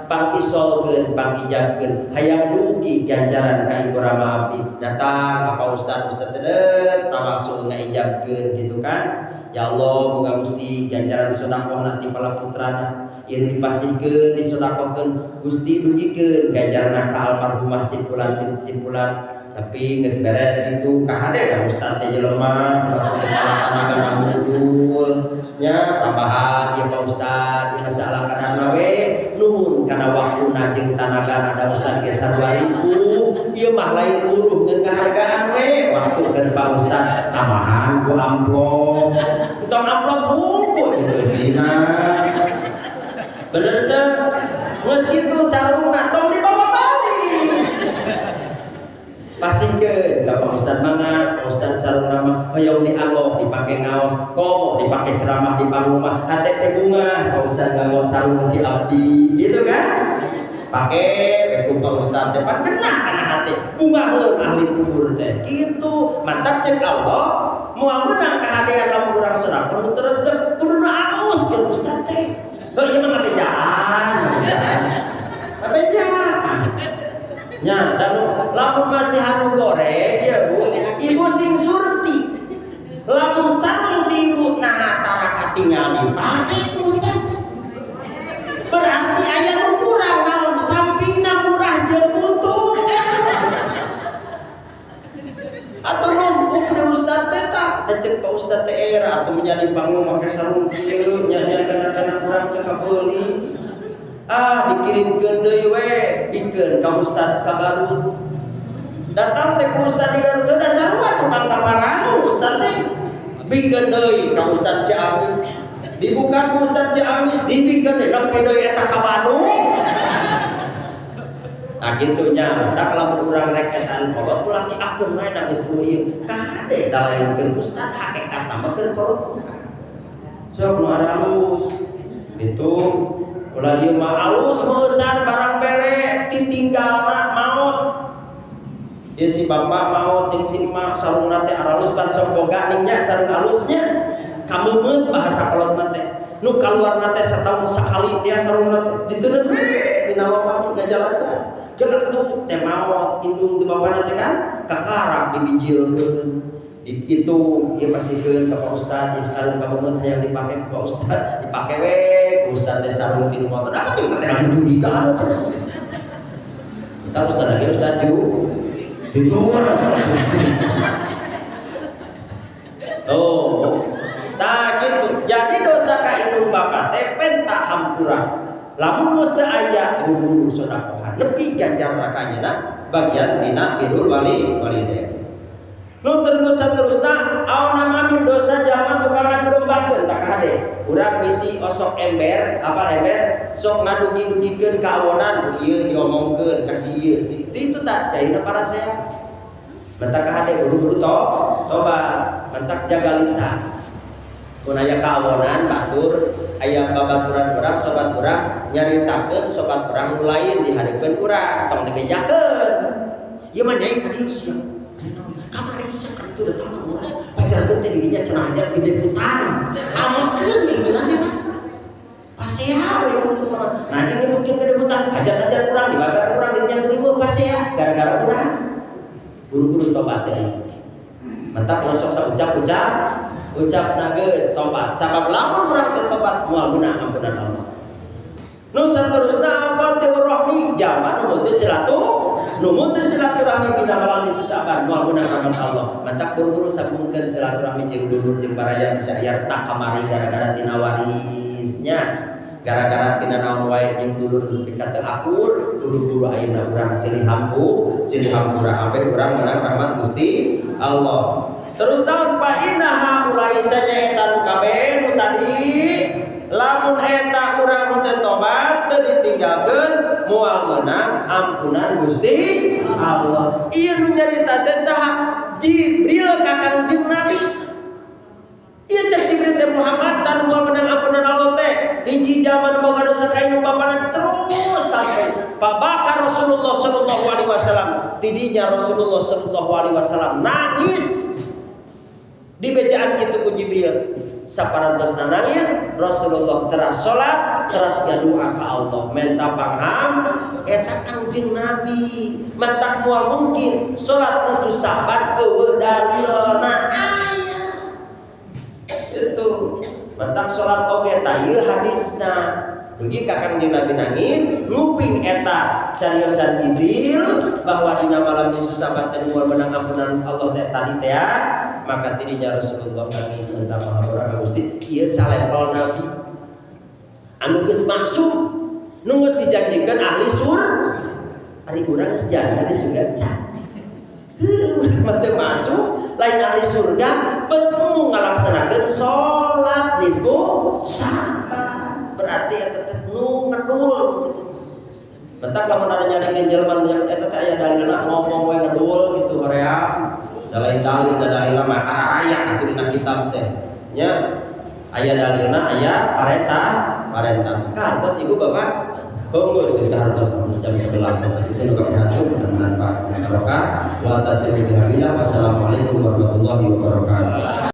[SPEAKER 4] pangisolkeun, pangijabkeun, hayang dugi ganjaran ka ibu rama abdi. Datang ka Pak Ustad, Ustad teh tawasul ngaijabkeun gitu kan. Ya Allah, moga Gusti ganjaran sedekahna ti pala putrana ieu dipasihkeun, disedekahkeun, Gusti dugikeun ganjaranna ka almarhumah si fulan bin si fulan. Tapi geus beres itu kahade da ustad teh jelema langsung kepala tanaga ngumpul nya tambahan ieu Pak Ustad ieu masalah kadang we nuhun kana waktuna jeung tanagana da ustad ge 2000 ieu mah lain buruh ngeun ngahargaan we waktu keur Pak Ustad tambahan ku amplop entong amplop bungkul jeung eusina bener teu geus kitu sarungna tong dibawa balik pasingkeun ka Pak Ustad mangga Pak Ustad sarungna mah hoyong dianggo dipake ngaos komo dipake ceramah di panggung mah hate teh bunga Pak Ustad nganggo sarung ti abdi gitu kan pake ku Pak Ustad teh pan genah kana hate bungaheun ahli kubur teh kitu mantap cek Allah moal meunang kahadean lamun urang sedekah nu teu resep kuduna alus jeung Ustad teh heuh ieu mah ngabejaan ngabejaan ngabejaan nya dan lamun masih anu goreng ya Bu ibu sing surti lamun sarung ti ibu nah tara katingal dipake ku Ustad berarti aya nu kurang naon sampingna murah jeung butuh atuh numpuk di Ustad teh tah da ceuk Pak Ustad teh era atuh menjadi panggung make sarung kieu nya nya kana-kana kurang teu kabeuli ah dikirimkeun deui we pikeun ka Ustad ka Garut datang teh ku Ustad di Garut teh da sarua tukang kaparangu Ustad teh bikeun deui ka Ustad Ciamis dibuka ku Ustad Ciamis dibikeun deui nepi deui eta ka Bandung. Tah kitu nya, tak lamun urang rek etaan kolot ulah diakeun wae da geus ieu. Kade da lain ustad hakikat mah keur kolot urang. Sok nu alus. Itu ulah ieu mah alus meusan barang bere titinggalna maot. Ieu si bapak maot jeung si emak sarungna teh aralus pan sok boga ning nya sarung alusnya. Kameungeut bahasa kolotna teh. Nu kaluarna teh satahun sakali dia sarungna teh diteundeun we dina loba ngajalan. Geus tuh teh maot indung di bapana teh kan kakarak dibijilkeun. Itu ieu pasikeun ka Pak Ustad, ieu sarung kameungeut hayang dipake ku Pak Ustad, dipake we ku Ustad teh sarung ti motor. Apa teh mana curiga cenah. Entar Ustad lagi Ustad jujur. Oh, tah gitu. Jadi dosa ka indung bapa teh penta hampura. Lamun geus teu aya buru-buru sodakohan, lebih ganjar rakanya bagian tina birrul walidain. Nu terus terusna aw namamin dosa jalma tukang ngadu dombakeun tak kade. Urang bisi osok ember, apal ember, sok ngadugi-dugikeun ka awonan, ieu diomongkeun ka si ieu si itu tak jahina parasea. Mentak kade buru-buru tobat, mentak jaga lisan. Mun aya kawonan batur, aya babaturan urang sobat urang nyaritakeun sobat urang nu lain dihareupeun urang, tong dibejakeun. Ieu mah nyai ka dieu sia. Kamari sia ka ditu datang ka urang, pajarkeun teh didinya cenah aja gede utang. Amokeun itu nanti mah. Pasea we kumaha. Nah jeung nyebutkeun gede utang, ajar-ajar urang dibagar urang didinya riweuh pasea gara-gara urang. Buru-buru tobat teh. Mentak sok saucap-ucap ucap geus tobat. Sabab lamun urang teu tobat moal meunang ampunan Allah. Nu saterusna apa teu rahmi jalma nu mutus silaturahmi dina malam itu sabar moal meunang rahmat Allah. Mantak buru-buru sambungkeun silaturahmi jeung dulur jeung baraya bisa aya retak kamari gara-gara tina warisnya. Gara-gara tina naon wae jeung dulur nepi ka teu akur, buru-buru ayeuna urang silih hampura ampe urang meunang rahmat Gusti Allah. Terus tahun fa inna haulai saja eta nu kabeh nu tadi lamun eta urang teu tobat teu ditinggalkeun moal meunang ampunan Gusti Allah. Ieu nu nyarita teh saha? Jibril ka Kangjeng Nabi. Ieu cek Jibril teh Muhammad tan moal meunang ampunan Allah teh. Hiji zaman boga dosa ka indung bapana terus sampai pabakar Rasulullah sallallahu alaihi wasallam. Tidinya Rasulullah sallallahu alaihi wasallam nangis di bejaan kitu ku Jibril. Saparantosna nangis Rasulullah teras salat teras ngadua ka Allah menta pangham eta Kangjeng Nabi mantak moal mungkin salat nisfu Sa'ban eueuh dalilna aya itu mantak salat oge tah ieu hadisna dugi ka Kangjeng Nabi nangis nguping eta cariosan Jibril bahwa dina malam nisfu Sa'ban teh moal meunang ampunan Allah teh tadi teh maka tidinya Rasulullah nangis minta pangampura ka Gusti ieu salepel nabi anu geus maksum nu geus dijanjikeun ahli surga ari urang geus jadi ahli surga can heuh mah teu masuk lain ahli surga betemu ngalaksanakeun salat nisfu Sa'ban berarti eta teh nu ngedul gitu. Bentak lamun ada nyalikeun jelema nu eta teh aya dalilna ngomong we ngedul gitu hoream. Da lain dalil da dalilna mah araya atuh dina kitab teh. Nya aya dalilna aya parentah. Kartos ibu bapak Bungkus geus kartos jam 11 sakitu nu kami hatur mudah-mudahan barokah. Wa tasimu bihamillah. Wassalamualaikum warahmatullahi wabarakatuh.